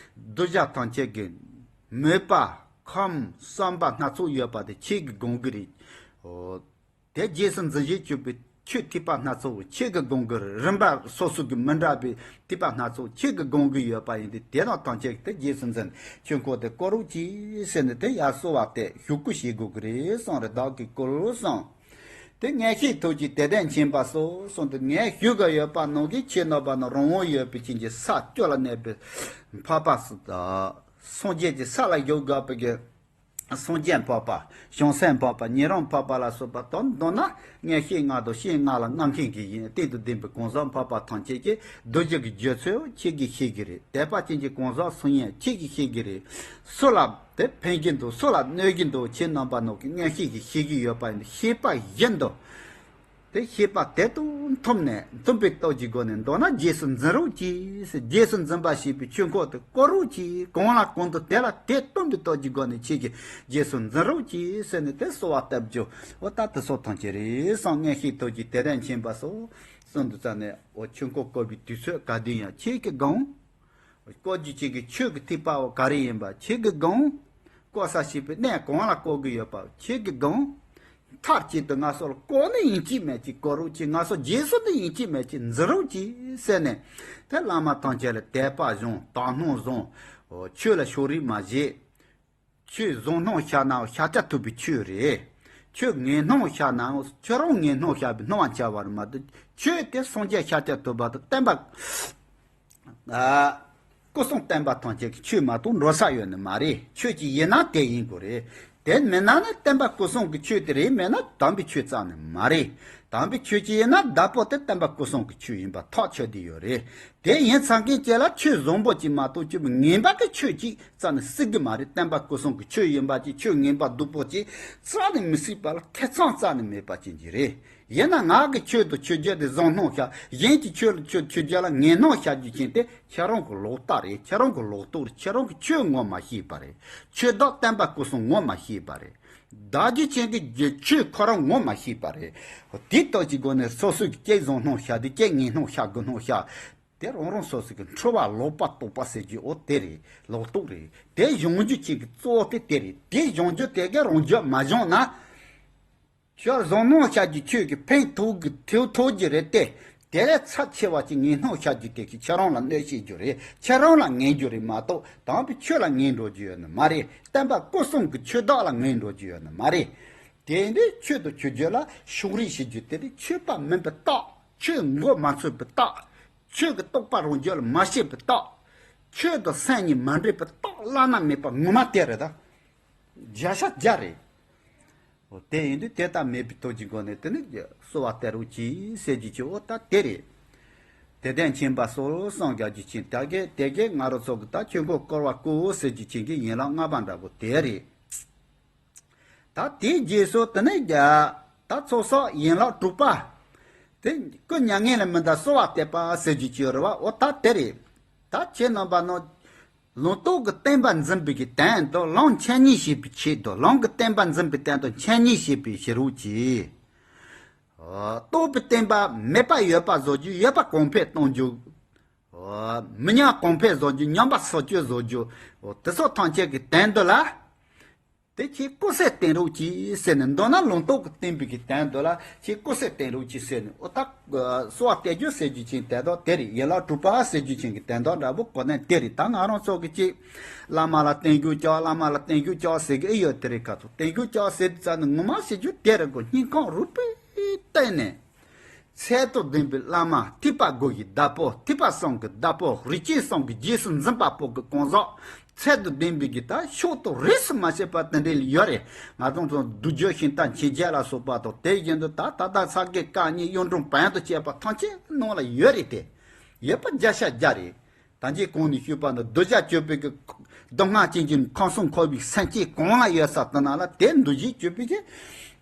གདུལ་བྱ་ཐམས་ཅད་ཀྱི་མོས་པ་ཁམས་བསམ་པ་སྣ་ཚོགས་ཡོད་པ་དེ་ཁྱེད་ཀྱི་དགོངས་ཀྱི་རེད། འོ། དེ་རྗེས་སུ་འཛིན་ཞེས་བརྗོད་པའི་ཆོས་ཐེག་པ་སྣ་ཚོགས་ཁྱེད་ཀྱི་དགོངས་ཀྱི་རེད། རིམ་པ་སོ་སོ་གི་མི་འདྲ་བའི་ཐེག་པ་སྣ་ཚོགས་ཁྱེད་ཀྱི་དགོངས་ཀྱི་ཡོད་པ་ཡིན་ཏེ། དེ་དང་ཐམས་ཅད་དེ་རྗེས་སུ་འཛིན། ཆོས་འཁོར་དེ་བསྐོར་རོགས་གྱིས་ཟེར་ནས་དེ་ཡར་གསོལ་བ་དེ་ཞུ་སྐུལ་བྱེད་དགོས་ཀྱི་རེད་གསུངས་རེད། བདག་གིས་བསྐུལ་གསུངས། དེ་ངས་ཤེས་ཐུགས་ཀྱིས་དེ་དེ་མཁྱེན་པ་སོགས་གསུངས་ཏེ། ངས་ཞུ་གི་ཡོད་པ་ནང་གི་ཆོས་རྣམ་པ་ནི་རང་དབང་ཡོད་པའི་ཅན་གྱི་ས་བཅུ་ལ་གནས་པའི་འཕགས་པ་སུ་དང་། སངས་རྒྱས་ཀྱི་ས་ལ་བཞུགས་དགོས་པའི་གི་སངས་རྒྱས་འཕགས་པ། བྱང་སེམས་འཕགས་པ། ཉན་རང་འཕགས་པ་ལ་སོགས་པ་དང་། མདོར་ན་ངས་ཤེས་ལྔ་དང་ཤེས་ལྔ་ལ་མངའ་མཁན་གྱི་ཡིན། གཏན་དུ་ལྡན་པའི་གང་ཟག་འཕགས་པ་ཐམས་ཅད་ཀྱི་གདུལ་བྱ་གི་རྒྱུ་ཚུལ་ཁྱེད་ཀྱིས་ཤེས་ཀྱི་རེད། དད་པ་ཅན་གྱི་གང་ཟག་སུ་ཡིན་ཁྱེད་ཀྱིས་ཤེས་ཀྱི་རེད། སུ་ལ་དེ་ཕན་གྱི་འདུག་སུ་ལ་གནོད་ཀྱི་འདུག་ཁྱེད་རྣམ་པ་ནང་གི་མངོན་ཤེས་ཀྱིས་ཤེས་ཀྱི་ཡོད་པ་ཡིན། ཤེས་པ་བཞིན་དུ། དེ་ཤེས་པ་དེ་དང་མཐུན་ནས་མཐུན་པའི་སྟོབས་ཀྱི་སྒོ་ནས། མདོར་ན་རྗེས་སུ་འཛིན་རོགས་གྱིས་ཟེར། རྗེས་སུ་འཛིན་པ་ཞེས་པའི་ཆོས་འཁོར་དེ་བསྐོར་རོགས་གྱིས། གང་ལ་གང་འདུལ་དེ་ལ་དེ་སྟོན་པའི་སྟོབས་ཀྱི་སྒོ་ནས་ཁྱེད་ཀྱིས་རྗེས་སུ་འཛིན་རོགས་གྱིས་ཟེར་ནས་དེ་གསོལ་བ་བཏབ་རྒྱུ། འོ་ད་དེ་སོགས་ཐམས་ཅད་རེད་བསམ། ངས་ཤེས་ཐུབ་ཀྱིས་དེ་དེ་མཁྱེན་པ་སོགས་གསུངས་འདུག་ཙ་ནས། འོ་ཆོས་འཁོར་བསྐོར་བའི་དུས་ཚོད་ག་དུས་ཡང་ཁྱེད་ཀྱིས་དགོངས། བཀོད་རྒྱུ་ཅན་གྱི་ཆོས་ཀྱི་ཐེག་པ་བོ་ག་རེ་ཡིན་པ་ཁྱེད་ཀྱིས་དགོངས། བཀོད་ས་ཞེས་པའི་གནས་གང་ལ་བཀོད་ཀྱི་ཡོད་པ་ཁྱེད་ཀྱིས་དགོངས། མཐར་གྱིས་དུ་ང་སོར་བཀོད་ནི་ཡིན་གཅིག་མེད་གཅིག་བཀོད་རོགས་གྱིས། ང་སོར་རྗེས་སུ་ནི་ཡིན་གཅིག་མེད་གཅིག་འཛིན་རོགས་གྱིས་ཟེར་ནས། དེ་བླ་མ་ཐམས་ཅད་ལ་དད་པ་བཟུང་། དག་སྣང་བཟུང་། ཆོས་ལ་ཕྱོགས་རིས་མ་བྱེད། ཆོས་བཟང་སྣང་ཤར་ན་ཤར་བྱ་ཐུབ་པའི་ཆོས་རེད། ཆོས་ངན་སྣང་ཤར་ན་ཁྱོད་རང་ངན་སྣང་ཤར་བའི་སྣང་བ་འཆར་བ་རེད་མ་གཏོགས། ཆོས་དེ་སངས་རྒྱས་ཤར་བྱ་ཐུབ་པ་དང་བསྟན་པ། ཨ། སྐུ་གསུང་བསྟན་པ་ཐམས་ཅད་ཀྱི་ཆོས་མ་གཏོགས་འགྲོ་ས་ཡོད་ནི་མ་རེད། ཆོས་ཅིག་ཡིན་ན་དེ་ཡིན་དགོས་རེད། དེ་མིན་ན་ནི་བསྟན་པ་སྐུ་གསུང་གི་ཆོས་དེ་རེད། མིན་ན་དམ་པའི་ཆོས་རྩ་ནས་མ་རེད། དམ་པའི་ཆོས་ཅིག་ཡིན་ན་བདག་པོ་དེ་བསྟན་པ་སྐུ་གསུང་གི་ཆོས་ཡིན་པ་ཐག་ཆོད་བསྡད་ཡོད་རེད། དེ་ཡིན་ཚང་མཁན་བཅས་ལ་ཆོས་བཟང་པོ་ཅིག་མ་གཏོགས་ཆོས་ངན་པ་གི་ཆོས་ཅིག་རྩ་ནས་སྲིད་གི་མ་རེད། བསྟན་པ་སྐུ་གསུང་གི་ཆོས་ཡིན་པ་ཅིག་ཆོས་ངན་པ་སྡུག་པོ་ཅིག་རྩ་ནས་མི་སྲིད་པ་ལ་ཐེ་ཚོམ་རྩ་ནས་མེད་པ་ཅན་གྱི་རེད། ཡིན་ན་ང་གི་ཆོས་དང་ཆོས་བརྒྱུད་དེ་བཟང་སྣང་ཤར། གཞན་གྱི་ཆོས་ལ་ཆོས་ཆོས་བརྒྱུད་ལ་ངན་སྣང་ཤར་རྒྱུ་ཅན་དེ་ཁྱེད་རང་གི་ལོག་ལྟ་རེད། ཁྱེད་རང་གི་ལོག་རྟོག་རེད། ཁྱེད་རང་གི་ཆོས་ངོ་མ་ཤེས་པ་རེད། ཆོས་བདག་བསྟན་པ་སྐུ་གསུང་ངོ་མ་ཤེས་པ་རེད། བདག་རྒྱུད་ཅན་གྱི་རྒྱུད་ཆོས་ཁོ་རང་ངོ་མ་ཤེས་པ་རེད། དེའི་སྟོབས་ཀྱི་སྒོ་ནས་སོ་སོའི་གཅིག་བཟང་སྣང་ཤར་དུས་གཅིག་ངན་སྣང་ཤར་དགུ་སྣང་ཤར། དེ་རང་རང་སོ་སོ་གི་འཁྲུལ་བ་ལོག་པ་རྟོག་པ་ཟེར་རྒྱུ་འོ་དེ་རེད། ལོག་རྟོག་རེད། དེ་སྦྱོང་རྒྱུ་ཅན་གྱི་གཙོ་བོ་དེ་དེ་རེད། དེ་སྦྱོང་རྒྱུ་དེ་གས་རང་རྒྱུད་མ་སྦྱངས་ན། ཁྱོད་བཟང་སྣང་ཤར་རྒྱུ་ཁྱོད་ཀྱི་ཕན་ཐོགས་ཀྱི་ཐོགས་ཐོགས་རྒྱུ་རེད་དེ། དེ་ལས་ཚབས་ཆེ་བ་ཅིག་ངན་སྣང་ཤར་རྒྱུ་དེ་གིས་ཁྱེད་རང་ལ་གནོད་བྱེད་རྒྱུ་རེད། ཁྱེད་རང་ལ་ངན་རྒྱུ་རེད་མ་གཏོགས་དམ་པའི་ཆོས་ལ་ངན་འགྲོ་རྒྱུ་ཡོད་ནི་མ་རེད། བསྟན་པ་སྐུ་གསུང་གི་ཆོས་བདག་ལ་ངན་འགྲོ་རྒྱུ་ཡོད་ནི་མ་རེད། དེ་འདྲའི་ཆོས་དང་ཆོས་བརྒྱུད་ལ་ཕྱོགས་རིས་བྱེད་རྒྱུ་དེ་ནི་ཆོས་པ་མིན་པའི་རྟགས། ཆོས་མགོ་མ་ཚོས་པའི་རྟགས། ཆོས་ཀྱི་རྟོགས་པ་རང་རྒྱུད་ལ་མ་སྐྱེས་པའི་རྟགས། ཆོས་དང་སེམས་གཉིས་མ་འདྲེས་པའི་རྟགས་བླ་ན་མེད་པ་ངོ་མ་དེ་རེད་ད། བརྒྱ་ཆ་བརྒྱ་རེད། འོ་དེ་ཡིན་དུས་དེ་ལྟ་མེད་པའི་ཐོག་གི་སྒོ་ནས་དེ་ནི་གསོལ་བ་སྟེར་རོགས་གྱིས་ཟེར་རྒྱུ་ཅིག་འོ་ད་དེ་རེད། དེ་དེ་མཁྱེན་པ་སོགས་སངས་རྒྱས་ཀྱི་ཆེད་དེ་གས་དེ་གས་ང་རང་ཚོ་གི་ད་ཆོས་འཁོར་བསྐོར་བ་བསྐོར་ཟེར་རྒྱུ་ཅན་གྱི་ཡན་ལག་ལྔ་པ་འདྲ་པོ་དེ་རེད། ད་དེའི་རྗེས་སུ་དེ་ནས་རྒྱ་ད་ཚོགས་གསོག་ཡན་ལག་དྲུག་པ། དེ་སྐུ་མྱ་ངན་ལས་མི་འདའ་གསོལ་བ་འདེབས་པ་ཟེར་རྒྱུ་ཅིག་ཡོད་རེད་བ། འོ་ད་དེ་རེད། ད་ཁྱེད་རྣམ་པ་ནང་ལུང་རྟོགས་ཀྱི་བསྟན་པ་འཛིན་པའི་གི་དོན་དུ་ལམ་འཆད་ཉན་བྱེད་པའི་ཆེད་དུ་ལམ་གྱི་བསྟན་པ་འཛིན་པའི་དོན་དུ་འཆད་ཉན་བྱེད་པའི་ཕྱིར་རོགས་གྱིས། རྟོགས་པའི་བསྟན་པ་མེད་པ་ཡོད་པ་བཟོ་རྒྱུ། ཡོད་པ་གོང་འཕེལ་གཏོང་རྒྱུ། མི་ཉམས་གོང་འཕེལ་བཟོ་རྒྱུ། ཉམས་པ་སོར་ཆུད་བཟོ་རྒྱུ། དེ་སོགས་ཐམས་ཅད་ཀྱི་དོན་དུ་ལ། དེ་ཁྱེད་སྐུ་ཚེ་བརྟན་རོགས་གྱིས་ཟེར་ནས། མདོར་ན་ལུང་རྟོགས་ཀྱི་བསྟན་པའི་གི་དོན་དུ་ལ་ཁྱེད་སྐུ་ཚེ་བརྟན་རོགས་གྱིས་ཟེར་ནས། འོ་ད་གསོལ་བ་སྟེར་རྒྱུ་ཟེར་རྒྱུ་ཅན་དེ་དག་དེ་རེད། ཡན་ལག་དྲུག་པ་ཟེར་རྒྱུ་ཅན་གྱི་དོན་དག་འདྲ་པོ་གོ་ནས་དེ་རེད། ད་ང་རང་ཚོ་གི་ཅིག་བླ་མ་ལ་བརྟན་བཞུགས་བྱ། བླ་མ་ལ་བརྟན་བཞུགས་བྱ་ཟེར་གི་ཨེ་ཡོད། དེ་རེད། ཁ་ཐུག་བརྟན་བཞུགས་བྱ་ཟེར་དུས་ཙ་ནི་ངོ་མ་ཟེར་རྒྱུ་དེ་རེད་གོ། སྙིང་ཁོང་རུས་པའི་གཏིང་ནས། ཚད་དང་ལྡན་པའི་བླ་མ། ཐེག་པ་དགུ་ཡི་བདག་པོ། ཐེག་པ་གསུམ་གྱི་བདག་པོ། རིགས་ཅན་གསུམ་གྱི་རྗེས་སུ་འཛིན་པ་པོ་གི་གང་ཟག་ཚད་དང་ལྡན་པའི་གི་ད་ཕྱོགས་དང་རིས་སུ་མ་ཆད་པ་དེ་འདྲའི་ཡོད་རེད། ང་ཚོ་ཚོ་གདུལ་བྱ་ཤིང་རྟ་མཆེད་བརྒྱད་ལ་སོགས་པ་དང་། དེ་བཞིན་དུ་ད་ད་ལྟ་ས་དགེ་བཀའ་རྙིང་གཡུང་དྲུང་བོན་དང་བཅས་པ་ཐམས་ཅད་ནང་ལ་ཡོད་རེད་དེ། ཡོད་པ་བརྒྱ་ཆ་བརྒྱ་རེད། ད་ཅི་གོང་ནས་ཞུས་པ་ནི་གདུལ་བྱ་སྤྱོད་པའི་གི་སྡུག་བསྔལ་ཅན་གྱི་ཁམས་གསུམ་འཁོར་བའི་སེམས་ཅན་གང་ལ་ཡོད་ས་དེ་ན་ལ་དེ་འདུལ་བྱེད་སྤྱོད་པའི་གི།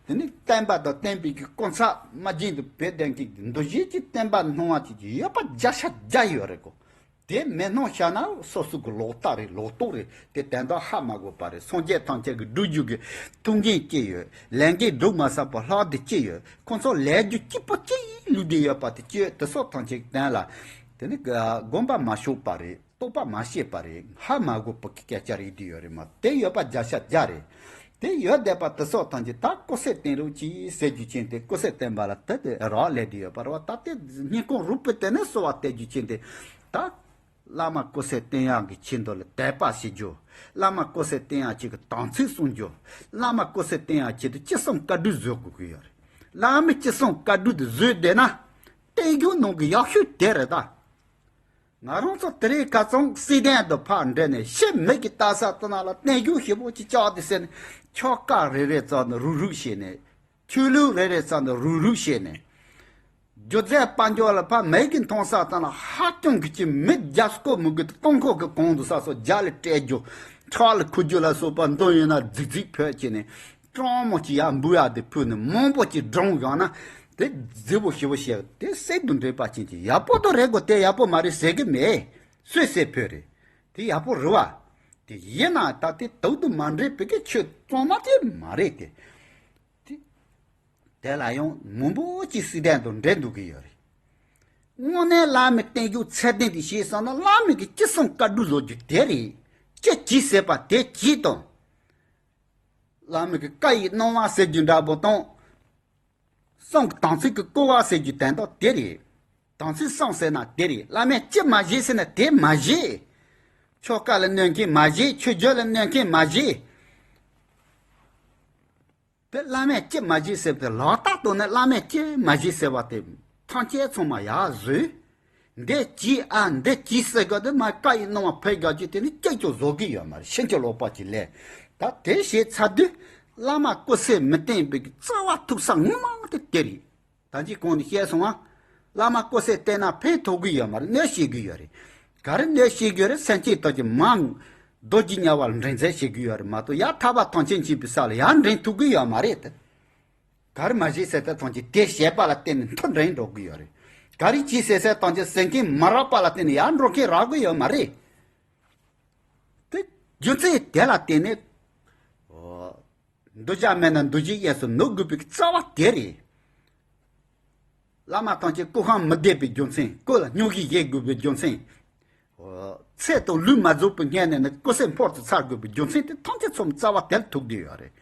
དེ་ནི་བསྟན་པ་དང་བསྟན་པའི་གི་སྐུ་ཚབ་མ་བྱིན་དུ་བེད་ལྡན་གྱི་འདུལ་བྱེད་ཀྱི་བསྟན་པ་སྣང་བ་ཅན་གྱི་ཡོད་པ་བརྒྱ་ཆ་བརྒྱ་ཡོད་རེད་གོ། དེ་མེད་སྣང་བྱས་ན་སོ་སོ་གི་ལོག་ལྟ་རེད། ལོག་རྟོག་རེད། དེ་དོན་དག་ཧ་མ་གོ་བ་རེད། སངས་རྒྱས་ཐམས་ཅད་ཀྱི་སྒྲུབ་བརྒྱུད་ཀྱི་ཐུགས་འགན་ཅི་ཡོད། ལས་འགན་སྒྲུབ་མ་ཟད་པ་ལྷག་བསྡད་ཅི་ཡོད། ཁོང་ཚོ་ལས་རྒྱུ་གཅིག་པོ་ཅི་ལུས་བསྡད་ཡོད་པ་དེ་ཅི་ཡོད། དེ་སོགས་ཐམས་ཅད་ཀྱི་དོན་ལ་དེ་ནི་དགོངས་པ་མ་ཞུགས་པ་རེད། རྟོགས་པ་མ་བྱས་པ་རེད། ཧ་མ་གོ་བ་གི་སྐད་ཆ་རེད། དེ་ཡོད་རེད་མ། དེ་ཡོད་པ་བརྒྱ་ཆ་བརྒྱ་རེད། དེ་ཡོད་བསྡད་པ་དེ་སོགས་ཐམས་ཅད་ད་སྐུ་ཚེ་བརྟན་རོགས་གྱིས་ཟེར་རྒྱུ་ཅན་དེ། སྐུ་ཚེ་བརྟན་པ་ལ་དེ་དེ་རག་ལས་དེ་ཡོད་པ་རེད་བ། ད་དེ་སྙིང་ཁོང་རུས་པའི་གཏིང་ནས་གསོལ་བ་བཏབ་རྒྱུ་ཅན་དེ། ད་བླ་མ་སྐུ་ཚེ་བརྟན་ཡག་གི་ཆེད་དུ་ལ་དད་པ་བྱེད་རྒྱུ། བླ་མ་སྐུ་ཚེ་བརྟན་ཡག་ཅིག་གི་དམ་ཚིག་སྲུང་རྒྱུ། བླ་མ་སྐུ་ཚེ་བརྟན་ཡག་ཆེད་དུ་ཅི་གསུང་བཀའ་འདྲི་བཟོ་དགོས་ཀྱི་ཡོད་རེད། བླ་མའི་ཅི་གསུང་བཀའ་འདྲི་དེ་བཟོས་བསྡད་ན། བསྟན་རྒྱུ་ནང་གི་ཡག་ཤོས་དེ་རེད་ད། ང་རང་ཚོ་དེ་རིང་ཁ་སང་སྲིད་དོན་དུ་ཕར་འདྲེ་ནས་ཕྱི་མིག་གིས་ལྟ་ས་དེ་ན་ལ་བསྟན་རྒྱུ་ཞེ་པོ་ཅིག་བཅག་དེ་ཟེར་ནས། ཆོལ་ཁ་རེ་རེ་ཙམ་ནས་རུག་རུག་བྱས་ནས། ཆོས་ལུགས་རེ་རེ་ཙམ་ནས་རུག་རུག་བྱས་ནས། སྒྱུ་རྩལ་དཔལ་འབྱོར་ལ་ཕར་མིག་གིས་མཐོང་ས་དེ་ན་ཧ་ཅང་གི་ཅིག་མི་རྒྱ་སྐོར་མི་དགོས་དུ་སྟོང་ཁོག་གི་གོང་དུ་ས་སོ་རྒྱ་ལ་སྤྲད་རྒྱུ། ཁྲག་ལ་ཁུ་རྒྱུ་ལ་སོགས་པ་འདོན་ཡོད་ན་རྫིག་རྫིག་ཕོད་བྱས་ནས། སྤྲང་མོ་ཅིག་ཡར་འབུ་ཡག་དེ་ཕུལ་ནས་མང་པོ་ཅིག་བགྲངས་བཞག་ན། དེ་རྫི་བོ་ཞི་བོ་ཞིག་དེ་སྲིད་དུ་འདྲེས་པ་ཅན་གྱི་ཡག་པོ་དང་རེད་གོ། དེ་ཡག་པོ་མ་རེད་ཟེར་གི་མེད། སུས་ཟེར་ཕོད་རེད། དེ་ཡག་པོ་རེད་བ། དེ་ཡིན་ན་ད་དེ་དུག་དང་མ་འདྲེས་པའི་གི་ཆོས་གཙང་མ་དེ་མ་རེད་དེ། དེ་དེ་ལ་ཡང་མང་པོ་ཅིག་སྲིད་དོན་དང་འབྲེལ་འདུག་གི་ཡོད་རེད། དངོས་གནས་བླ་མའི་བསྟན་རྒྱུ་ཚད་ལྡན་དེ་ཤེས་སོང་ན། བླ་མའི་གི་ཅི་གསུང་བཀའ་འདྲི་བཟོ་རྒྱུ་དེ་རེད། ཅི་བྱེད་ཟེར་བ་དེ་བྱེད་དང་། བླ་མའི་གི་བཀའ་ཡི་གནང་བ་ཟེར་རྒྱུ་འདྲ་པོ་དང་། གསུང་གི་དམ་ཚིག་གི་བསྐུལ་བ་ཟེར་རྒྱུ་དོན་དག་དེ་རེད། དམ་ཚིག་གསུང་ཟེར་ན་དེ་རེད། བླ་མས་ཅི་མ་བྱེད་ཟེར་ན་དེ་མ་བྱེད། ཆོལ་ཁ་ལ་གནོད་མཁན་མ་བྱེད། ཆོས་བརྒྱུད་ལ་གནོད་མཁན་མ་བྱེད། དེ་བླ་མས་ཅི་མ་བྱེད་ཟེར་བ་དེ་ལག་རྟགས་ཐོག་ནས་བླ་མས་ཅི་མ་བྱེད་ཟེར་བ་དེ་ཐམས་ཅད་ཚང་མ་ཡར་བཟོས། འདི་གྱིས་ཨ་འདི་གྱིས་ཟེར་ག་དེ་མ་བཀའ་ཡི་གནང་བ་ཕེབས་དགའ་རྒྱུ་དེ་ནི་ཅི་ཅོ་བཟོ་གི་ཡོད་མ་རེད། ཕྱིན་ཅི་ལོག་པ་ཅིག་ལས། ད་དེ་བྱས་ཚར་དུས་བླ་མ་སྐུ་ཚེ་མི་བརྟན་པའི་རྩ་བ་ཐུག་ས་ངོ་མ་དེ་དེ་རེད། ད་ཅི་གོང་ནས་བཤད་སོང་ང་། བླ་མ་སྐུ་ཚེ་བརྟན་ན་ཕན་ཐོགས་ཀྱི་ཡོད་མ་རེད། གནོད་བྱེད་ཀྱི་ཡོད་རེད། ག་རེ་གནོད་བྱེད་ཀྱི་ཡོད་རེད། སེམས་ཅན་དག་གི་མང་རྡོ་རྗེ་དམྱལ་བ་ལ་འདྲེན་ཚད་བྱེད་ཀྱི་ཡོད་རེད་མ་གཏོགས། ཡར་ཐར་པ་ཐམས་ཅད་མཁྱེན་པའི་ས་ལ་ཡར་འདྲེན་ཐུབ་ཀྱི་ཡོད་མ་རེད་དེ། ག་རེ་མ་བྱེད་ཟེར་ད་ཐམས་ཅད་དེ་བྱས་པ་ལ་བརྟེན་ནས་མཐོ་འདྲེན་འགྲོ་གི་ཡོད་རེད། ག་རེ་བྱེད་ཟེར་ཟེར་ཐམས་ཅད་ཟེར་མཁན་མ་རག་པ་ལ་བརྟེན་ནས་ཡར་འགྲོ་མཁན་རག་གི་ཡོད་མ་རེད། དེ་རྒྱུ་མཚན་དེ་ལ་བརྟེན་ནས། ཨོ། འདུ་བྱ་མེད་ན་འདུ་བྱེད་གཡས་སུ་ནུབ་དགོས་པའི་རྩ་བ་དེ་རེད། བླ་མ་ཐམས་ཅད་སྐུ་ཁམས་མི་བདེ་བའི་རྒྱུ་མཚན། སྐུ་ལ་སྙུང་གཞི་བཞེས་དགོས་པའི་རྒྱུ་མཚན། ཚེ་དང་ལུས་མ་རྫོགས་པའི་སྔོན་ནས་ནི་སྐུ་ཚེ་འཕོར་དུ་ཚར་དགོས་པའི་རྒྱུ་མཚན་དེ་ཐམས་ཅད་ཚོམ་རྩ་བ་དེར་ཐུག་བསྡད་ཡོད་རེད།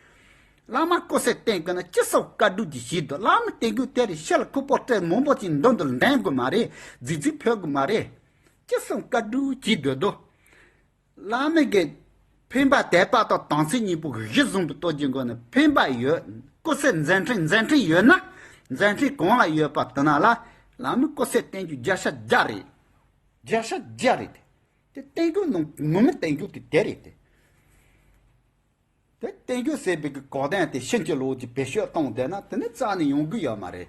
བླ་མ་སྐུ་ཚེ་བརྟན་དགོས་ན་ཅི་སོགས་བཀའ་སྒྲུབ་ཀྱི་ཞིག་འདུག་བླ་མ་བསྟེན་རྒྱུ་དེ་རེད། ཤི་ལ་ཁུག་པོ་སྤྲད་མང་པོ་ཅིག་མདུན་དུ་འདྲེན་དགོས་མ་རེད། རྫིག་རྫིག་ཕོད་དགོས་མ་རེད། ཅི་སོགས་བཀའ་སྒྲུབ་ཀྱི་འདོད་དོ། བླ་མའི་གི་འཕེན་པ་དད་པ་དང་དམ་ཚིག་གཉིས་པོ་གཞི་བཟུང་བའི་སྟོབས་ཀྱི་སྒོ་ནས་འཕེན་པ་ཡོད། སྐུ་ཚེ་མཛད་འཕྲིན་མཛད་འཕྲིན་ཡོད་ན། མཛད་འཕྲིན་གང་ལ་ཡོད་པ་དེ་ན་ལ་བླ་མའི་སྐུ་ཚེ་བརྟན་རྒྱུ་བརྒྱ་ཆ་བརྒྱ་རེད། བརྒྱ་ཆ་བརྒྱ་རེད་དེ། དེ་བརྟན་རྒྱུ་ནང་ངོ་མ་བརྟན་རྒྱུ་དེ་དེ་རེད་དེ། དེ་བརྟན་རྒྱུ་ཟེར་བའི་གི་གོ་དོན་དེ་ཕྱིན་ཅི་ལོག་ཅིག་བེད་སྤྱོད་གཏོང་བསྡད་ན་དེ་ནི་རྩ་ནས་ཡོང་གི་ཡོད་མ་རེད།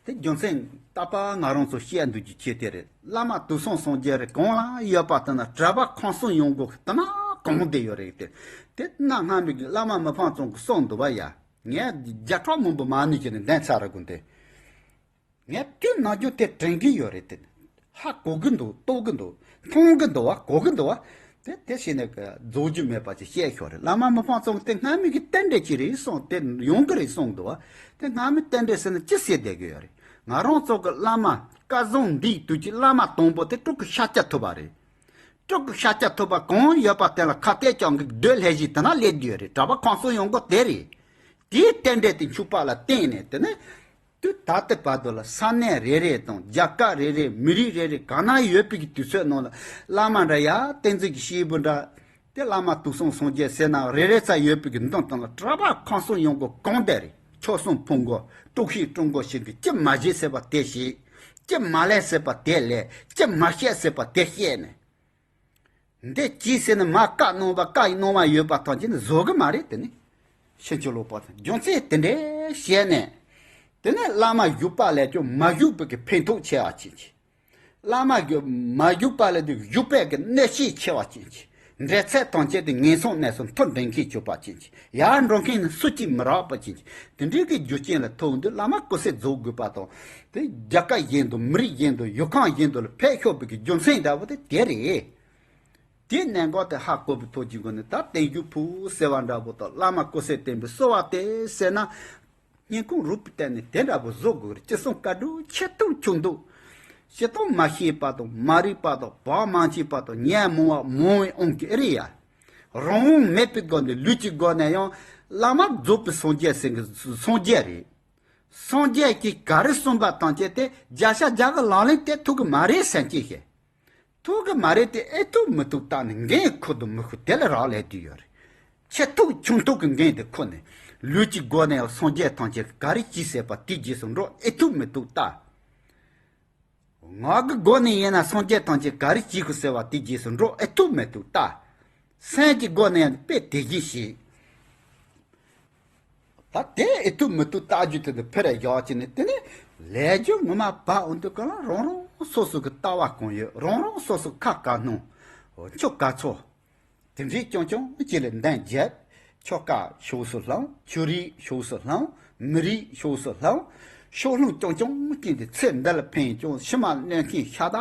དེ་རྒྱུ་མཚན་རྟག་པར་ང་རང་ཚོ་བཤད་འདུག་རྒྱུ་ཆེ་དེ་རེད། བླ་མ་དུས་གསུམ་སངས་རྒྱས་རེད། གང་ལ་ཡོད་པ་དེ་ན་གྲྭ་པ་ཁམས་གསུམ་ཡོང་དགོས་དེ་ན་གང་བསྡད་ཡོད་རེད་དེ། དེ་གནའ་སྔ་མོའི་གི་བླ་མ་མི་ཕམ་ཚང་གི་གསུང་འདུག་བ་ཡ། ངས་བརྒྱ་ཕྲག་མང་པོ་མ་ནུས་བྱས་ནས་འདོན་ཚར་ར་དགོས་དེ། ངས་དུས་ནམ་རྒྱུན་དེ་དྲན་གྱི་ཡོད་རེད་དེ། ཧ་གོ་གི་འདུག་རྟོགས་ཀྱི་འདུག་མཐོང་གི་འདུག་བ། གོ་གི་འདུག་བ། དེ་དེ་བྱས་ནས་རྫོགས་རྒྱུ་མེད་པ་ཅིག་བཤད་ཤོག་རེད། བླ་མ་མི་ཕམ་ཚང་གི་དེ་སྔ་མོའི་གི་རྟེན་འབྲེལ་ཅིག་རེད་གསུངས། དེ་ཡོང་གི་རེད་གསུངས་འདུག་བ། དེ་སྔ་མོའི་རྟེན་འབྲེལ་ཟེར་ན་ཅི་ཟེར་བསྡད་ཀྱི་ཡོད་རེད། ང་རང་ཚོ་གི་བླ་མ་སྐལ་བཟང་འདིའི་དུས་ཀྱི་བླ་མ་དང་པོ་དེ་སྤྲུལ་སྐུ་ཤཱཀྱ་ཐུབ་པ་རེད། སྤྲུལ་སྐུ་ཤཱཀྱ་ཐུབ་པ་གང་ཡོད་པ་དེ་ལ་ཁ་གཏད་བཅག་གི་སྡོད་ལྷས་ཞིག་དེ་ན་སླེབས་ཀྱི་ཡོད་རེད། གྲྭ་པ་ཁམས་གསུམ་ཡོང་སྒོ་དེ་རེད། དེའི་རྟེན་འབྲེལ་དེ་འཆུགས་པ་ལ་བརྟེན་ནས་དེ་ནས། དུས་ད་ལྟའི་བར་དུ་ལ་ས་གནས་རེ་རེ་དང་རྒྱལ་ཁབ་རེ་རེ་མི་རིགས་རེ་རེ་གང་ན་ཡོད་པའི་གི་དུས་ཚོད་ནང་ལ་བླ་མ་འདྲ་ཡ་བསྟན་འཛིན་གྱི་སྐྱེས་བུ་འདྲ། དེ་བླ་མ་དུས་གསུམ་སངས་རྒྱས་ཟེར་ན་རེ་རེ་ཙམ་ཡོད་པའི་གི་མདུན་དང་ལ་གྲྭ་པ་ཁམས་གསུམ་ཡོང་སྒོ་གང་བསྡད་རེད། ཆོལ་གསུམ་ཕུང་དགོས། དཀྲུག་ཤིང་དཀྲུག་དགོས་ཞིག་གི་ཅི་མ་བྱེད་ཟེར་བ་དེ་བྱེད། ཅི་མ་ལས་ཟེར་བ་དེ་ལས། ཅི་མ་བཤད་ཟེར་བ་དེ་བཤད་ནས། འདི་ཅི་ཟེར་ན་མ་བཀའ་གནང་བ་བཀའ་གནང་བ་ཡོད་པ་ཐམས་ཅད་ནི་བཟོ་གི་མ་རེད། དེ་ནི་ཕྱིན་ཅི་ལོག་པ་དང་རྒྱུ་མཚན་དེ་འདྲའི་བཤད་ནས། དེ་ནས་བླ་མ་བཞུགས་པ་ལས་ཀྱང་མ་བཞུགས་པའི་གི་ཕན་ཐོགས་ཆེ་བ་ཅན་གྱི། བླ་མ་གི་མ་བཞུགས་པ་ལས་དུ་བཞུགས་པའི་གི་གནོད་བྱེད་ཆེ་བ་ཅན་གྱི། འབྲེལ་ཚད་ཐམས་ཅད་དུ་ངན་སོང་གནས་སུ་མཐོ་འགྲོ་མཁན་གྱུར་པ་ཅན་གྱི། ཡར་འགྲོ་མཁན་ནི་སུ་གཅིག་མི་རག་པ་ཅན་གྱི། དེ་འདྲའི་གི་རྒྱུ་རྐྱེན་ལ་ཐུག་འདུག་བླ་མ་སྐུ་ཚེ་རྫོགས་དགོས་པ་དང་། དེ་རྒྱལ་ཁབ་གཞན་དུ་མི་རིགས་གཞན་དུ་ཡུལ་ཁམས་གཞན་དུ་ལ་ཕེབས་ཤོག་པའི་གི་རྒྱུ་མཚན་འདྲ་བོ་དེ་དེ་རེད། དེའི་གནད་འགག་དེ་ཧ་གོ་བའི་ཐོག་གི་སྒོ་ནས། ད་བརྟན་བཞུགས་ཕུལ་ཟེར་བ་འདྲ་པོ་དང་བླ་མ་སྐུ་ཚེ་བརྟན་པའི་གསོལ་བ་དེ་ཟེར་ན། སྙིང་ཁུང་རུས་པའི་གཏིང་ནས་དེ་འདྲ་པོ་བཟོ་དགོས་རེད། ཅི་གསུང་བཀའ་སྒྲུབ་ཆེ་མཐོང་ཆུང་མཐོང་། སྤྱིར་བཏང་མ་ཤེས་པ་དང་མ་རིག་པ་དང་བག་མ་ཆོད་པ་དང་ཉོན་མོངས་པ་མང་བའི་དབང་གིས་རེད་ཡ། རང་དབང་མེད་པའི་སྒོ་ནས་ལུས་ཀྱི་སྒོ་ནས་ཡང་བླ་མ་རྫོགས་པའི་སངས་རྒྱས་ཟེར་གི་སངས་རྒྱས་རེད། སངས་རྒྱས་ཀྱིས་ག་རེ་གསུངས་པ་ཐམས་ཅད་དེ་བརྒྱ་ཆ་བརྒྱ་གི་ལག་ལེན་བསྟར་ཐུབ་གི་མ་རེད་ཟེར་གྱི་ཞེས། ཐུབ་གི་མ་རེད་དེ། ཨེ་ཐུབ་མི་ཐུབ་བལྟས་ནས་འགན་ཁུར་དང་མི་ཁུར་དེ་ལ་རག་ལས་དུས་ཡོད་རེད། ཆེ་མཐོང་ཆུང་མཐོང་གི་འགན་དེ་ཁུར་ནས། ལུས་ཀྱི་སྒོ་ནས་སངས་རྒྱས་ཐམས་ཅད་ག་རེ་བྱས་ཟེར་བ་དེ་རྗེས་སུ་འགྲོ། ཨེ་ཐུབ་མི་ཐུབ་བལྟས། ངག་གི་སྒོ་ནས་ཡིན་ན་སངས་རྒྱས་ཐམས་ཅད་ག་རེ་བྱས་ཁུ་ཟེར་བ་དེ་རྗེས་སུ་འགྲོ། ཨེ་ཐུབ་མི་ཐུབ་བལྟས། སེམས་ཀྱི་སྒོ་ནས་ཡང་དཔེ་དེ་བཞིན་བྱེད། ད་དེ་ཨེ་ཐུབ་མི་ཐུབ་བལྟས་རྒྱུ་དེ་དེ་ཕེ་ར་བཞག་ཅིག་ནས། དེ་ནས་ལས་རྒྱུ་ངོ་མ་བབ་འོང་དུས་གང་ལ་རང་རང་སོ་སོ་གི་ལྟ་བ་གང་ཡོད། རང་རང་སོ་སོ་ཁ་ག་སྣང་། ཆོ་ག་ཚོ། དེ་འདྲའི་རྐྱང་རྐྱང་གཅིག་ལ་འདང་བརྒྱབ། ཆོ་ག་ཕྱོགས་སུ་བསླངས། ཆོས་རིག་ཕྱོགས་སུ་བསླངས། མི་རིགས་ཕྱོགས་སུ་བསླངས། ཕྱོགས་ལྷུང་རྐྱང་རྐྱང་གཅིག་དེ་ཚེ་འདི་ལ་ཕན་ཀྱང་ཕྱི་མ་གནོད་མཁན་ཤ་སྟག་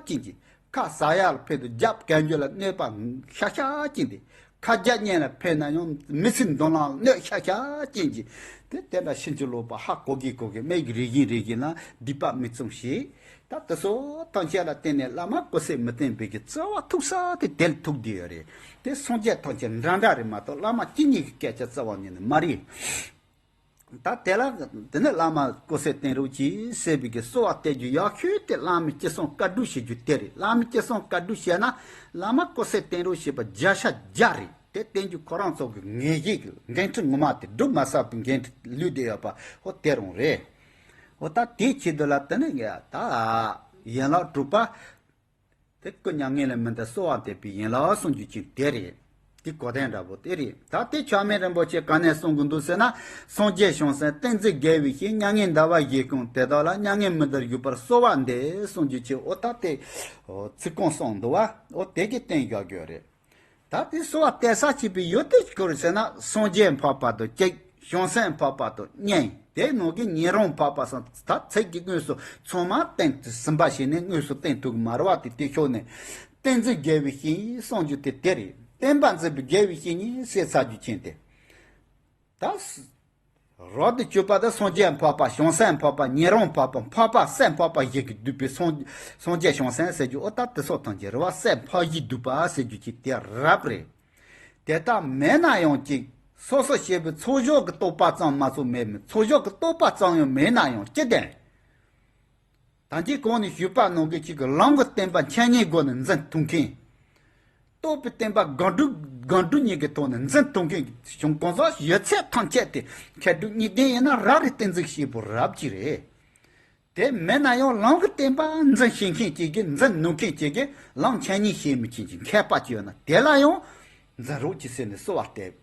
ཅན་གྱི། ཁ་ཟ་ཡ་ལ་ཕན་དུ་རྒྱབ་གན་རྒྱུ་ལ་གནོད་པ་ཤ་ཤ་ཅན་དེ། ཁ་རྒྱ་ཉན་ལ་ཕན་ན་ཡང་མི་ཚེ་མདུན་ལམ་གནོད་ཤ་ཤ་ཅན་གྱི། དེ་དེ་འདྲ་ཕྱིན་ཅི་ལོག་པ་ཧ་གོ་གི་གོ་གི་མེད་གི། རེ་བཞིན་རེ་བཞིན་ལ་སྡིག་པ་མི་བཙུན་ཞིག་ད་དེ་ཚོ་ཐམས་ཅད་ལ་བརྟེན་ནས་བླ་མ་སྐུ་ཚེ་མི་བརྟན་པའི་གི་རྩ་བ་ཐུག་ས་དེ་དེ་ལ་ཐུག་བསྡད་ཡོད་རེད། དེ་སངས་རྒྱས་ཐམས་ཅད་འདྲ་འདྲ་རེད་མ་གཏོགས་བླ་མ་གཅིག་གཉིས་ཀྱི་སྐད་ཆ་རྩ་བ་ཉིད་ནས་མ་རེད། ད་དེ་ལ་དེ་ནས་བླ་མ་སྐུ་ཚེ་བརྟན་རོགས་གྱིས་ཟེར་བའི་གི་གསོལ་བ་བཏབ་རྒྱུ་ཡག་ཤོས་དེ། བླ་མའི་ཅི་གསུང་བཀའ་སྒྲུབ་བྱེད་རྒྱུ་དེ་རེད། བླ་མའི་ཅི་གསུང་བཀའ་སྒྲུབ་བྱས་ན་བླ་མ་སྐུ་ཚེ་བརྟན་རོགས་བྱེད་པ་བརྒྱ་ཆ་བརྒྱ་རེད། དེ་བསྟན་རྒྱུ་ཁོ་རང་ཚོ་གི་ངེས་ཤེས་ཀྱི་འགན་འཁྲི་ངོ་མ་དེ་སྒྲུབ་མ་ཚར་བའི་འགན་འཁྲི་ལུས་བསྡད་ཡོད་པ་ཧོ་དེ་རང་རེད། འོ་ད་དེའི་ཆེད་དུ་ལ་དེ་ནས་ངས་ད་ཡན་ལག་དྲུག་པ། དེ་སྐུ་མྱ་ངན་ལས་མི་འདའ་གསོལ་བ་འདེབས་པའི་ཡན་ལག་གསུང་རྒྱུ་ཅིག་དེ་རེད། དེ་གོ་དོན་འདྲ་པོ་དེ་རེད། ད་དེ་ཆགས་མེད་རིན་པོ་ཆེ་ག་ནས་གསུང་གི་འདུག་ཟེར་ན། སངས་རྒྱས་བྱང་སེམས་ཏིང་འཛིན་དགེ་བའི་བཤེས། མྱ་ངན་འདའ་བར་བཞེད་ཀུན་དེ་དག་ལ། མྱ་ངན་མི་འདའ་བཞུགས་པར་གསོལ་བ་འདེབས་གསུང་རྒྱུ་ཅིག་འོ་ད་དེ་ཚིག་རྐང་གསུངས་འདུག་བ། འོ་དེ་གི་སྟེང་བཞག་རྒྱུ་རེད། ད་དེ་གསོལ་བ་འདེབས་ས་བྱེད་པའི་ཡུལ་དེ་ག་རེ་ཟེར་ན། སངས་རྒྱས་འཕགས་པ་དང་གཅིག་བྱང་སེམས་འཕགས་པ་དང་གཉིས། དེ་ནང་གི་ཉན་རང་འཕགས་པ་སོགས་ད་ཚིག་གི་དངོས་སུ་ཚང་མ་བསྟན་ཏེ་ཟིན་པ་ཞིག་ནི་དངོས་སུ་བསྟན་ཐུབ་ཀྱི་མ་རེད་བ། དེ་དེ་ཕྱོགས་ནས་ཏིང་འཛིན་དགེ་བའི་བཤེས་གསུང་རྒྱུ་དེ་དེ་རེད། བསྟན་པ་འཛིན་པའི་དགེ་བའི་བཤེས་གཉེན་ཟེར་ཚར་རྒྱུ་ཅན་དེ། ད་རབ་ཏུ་གྱུར་པ་དང་སངས་རྒྱས་འཕགས་པ། བྱང་སེམས་འཕགས་པ། ཉན་རང་འཕགས་པ། འཕགས་པ་སེམས་འཕགས་པ་བཞི་གིས་བསྡུས་པའི་སངས་སངས་རྒྱས་བྱང་སེམས་ཟེར་རྒྱུ་འོ་ད་དེ་སོགས་ཐམས་ཅད་རེད་བ། སེམས་འཕགས་བཞིས་བསྡུས་པ་ཟེར་རྒྱུ་ཅིག་དེ་རབ་རེད། དེ་ལྟར་མེད་ན་ཡང་ཅིག་སོ་སོ་སྐྱེ་བོའི་ཚོགས་བསགས་ཀྱི་རྟོག་པ་ཙམ་མ་གཏོགས་མེད་མོད། ཚོགས་བསགས་ཀྱི་རྟོག་པ་ཙམ་ཡང་མེད་ན་ཡང་ཅི་བདེན། ད་ཅི་གོང་ནས་ཞུས་པ་ནང་གི་ཅིག་གི་ལམ་གྱི་བསྟན་པ་འཆད་ཉན་སྒོ་ནས་འཛིན་ཐུབ་མཁན། རྟོགས་པའི་བསྟན་པ་སྒོམ་སྒྲུབ་སྒོམ་སྒྲུབ་གཉིས་ཀྱི་ཐོག་ནས་འཛིན་ཐུབ་མཁན་བྱུང་གང་ཟག་ཡོད་ཚད་ཐམས་ཅད་དེ་མཁས་གྲུབ་གཉིས་ལྡན་ཡིན་ན་རབ་རེད། ཏིང་འཛིན་ཤེས་པོ་རབ་ཅིག་རེད། དེ་མེད་ན་ཡང་ལམ་གྱི་བསྟན་པ་འཛིན་ཤེས་མཁན་གཅིག་གིས་འཛིན་ནུས་མཁན་གཅིག་གིས་ལམ་འཆད་ཉན་ཤེས་མི་ཅན་གྱི་མཁས་པ་ཅིག་ཡོད་ན་དེ་ལ་ཡང་འཛིན་རོགས་གྱིས་ཟེར་ནས་གསོལ་བ་བཏབ།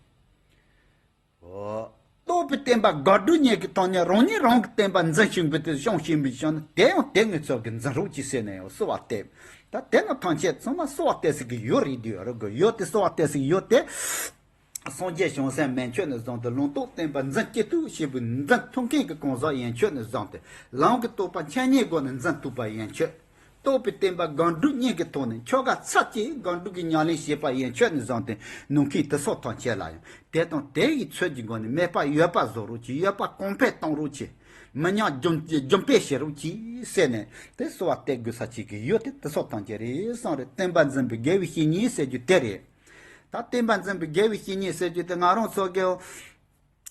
འོ། རྟོགས་པའི་བསྟན་པ་སྒོམ་སྒྲུབ་གཉིས་ཀྱི་ཐོག་ནས་རང་ཉིད་རང་གི་བསྟན་པ་འཛིན་ཤེས་པའི་དེ་སྐྱོང་ཤེས་མི་ཅན་དེ་ཡང་དེ་ངེད་ཚོ་གིས་འཛིན་རོགས་གྱིས་ཟེར་ནས་ཡང་གསོལ་བ་བཏབ། ད་དེ་ན་ཐམས་ཅད་ཚང་མ་གསོལ་བ་བཏབ་ས་གི་ཡུལ་རེད་དུས་རོགས་གི་ཡུལ་དེ་གསོལ་བ་བཏབ་ས་གི་ཡུལ་དེ། སངས་རྒྱས་བྱང་སེམས་མན་ཆད་ནས་བཟུང་སྟེ་ལུང་རྟོགས་བསྟན་པ་འཛིན་སྐྱེ་ཐུབ་ཞེས་པའི་འཛིན་ཐུབ་མཁན་གྱི་གང་ཟག་ཡན་ཆད་ནས་བཟུང་སྟེ་ལམ་གྱི་རྟོགས་པ་འཆད་ཉན་སྒོ་ནས་འཛིན་ཐུབ་པ་ཡན་ཆད། རྟོགས་པའི་བསྟན་པ་སྒོམ་སྒྲུབ་གཉིས་ཀྱི་ཐོག་ནས་ཆོ་ག་ཚར་གཅིག་སྒོམ་སྒྲུབ་ཀྱི་ཉམས་ལེན་བྱེད་པ་ཡན་ཆད་ནས་བཟུང་སྟེ་ནུས་མཁན་དེ་ཚོ་ཐམས་ཅད་ལ་ཡང་དེ་དང་དེ་ཡི་ཚོད་ཀྱི་སྒོ་ནས་མེད་པ་ཡོད་པ་བཟོ་རོགས་གྱིས། ཡོད་པ་གོང་འཕེལ་གཏོང་རོགས་གྱིས། མི་ཉམས་རྒྱུན་རྒྱུན་སྤེལ་བྱེད་རོགས་གྱིས་ཟེར་ནས་དེ་གསོལ་བ་བཏབ་དགོས་ས་གཅིག་གི་ཡུལ་དེ་དེ་ཚོ་ཐམས་ཅད་རེད་གསུངས་རེད། བསྟན་པ་འཛིན་པའི་དགེ་བའི་བཤེས་གཉེན་ཟེར་རྒྱུ་དེ་རེད། ད་བསྟན་པ་འཛིན་པའི་དགེ་བའི་བཤེས་གཉེན་ཟེར་རྒྱུ་དེ་ང་རང་ཚོ་གི་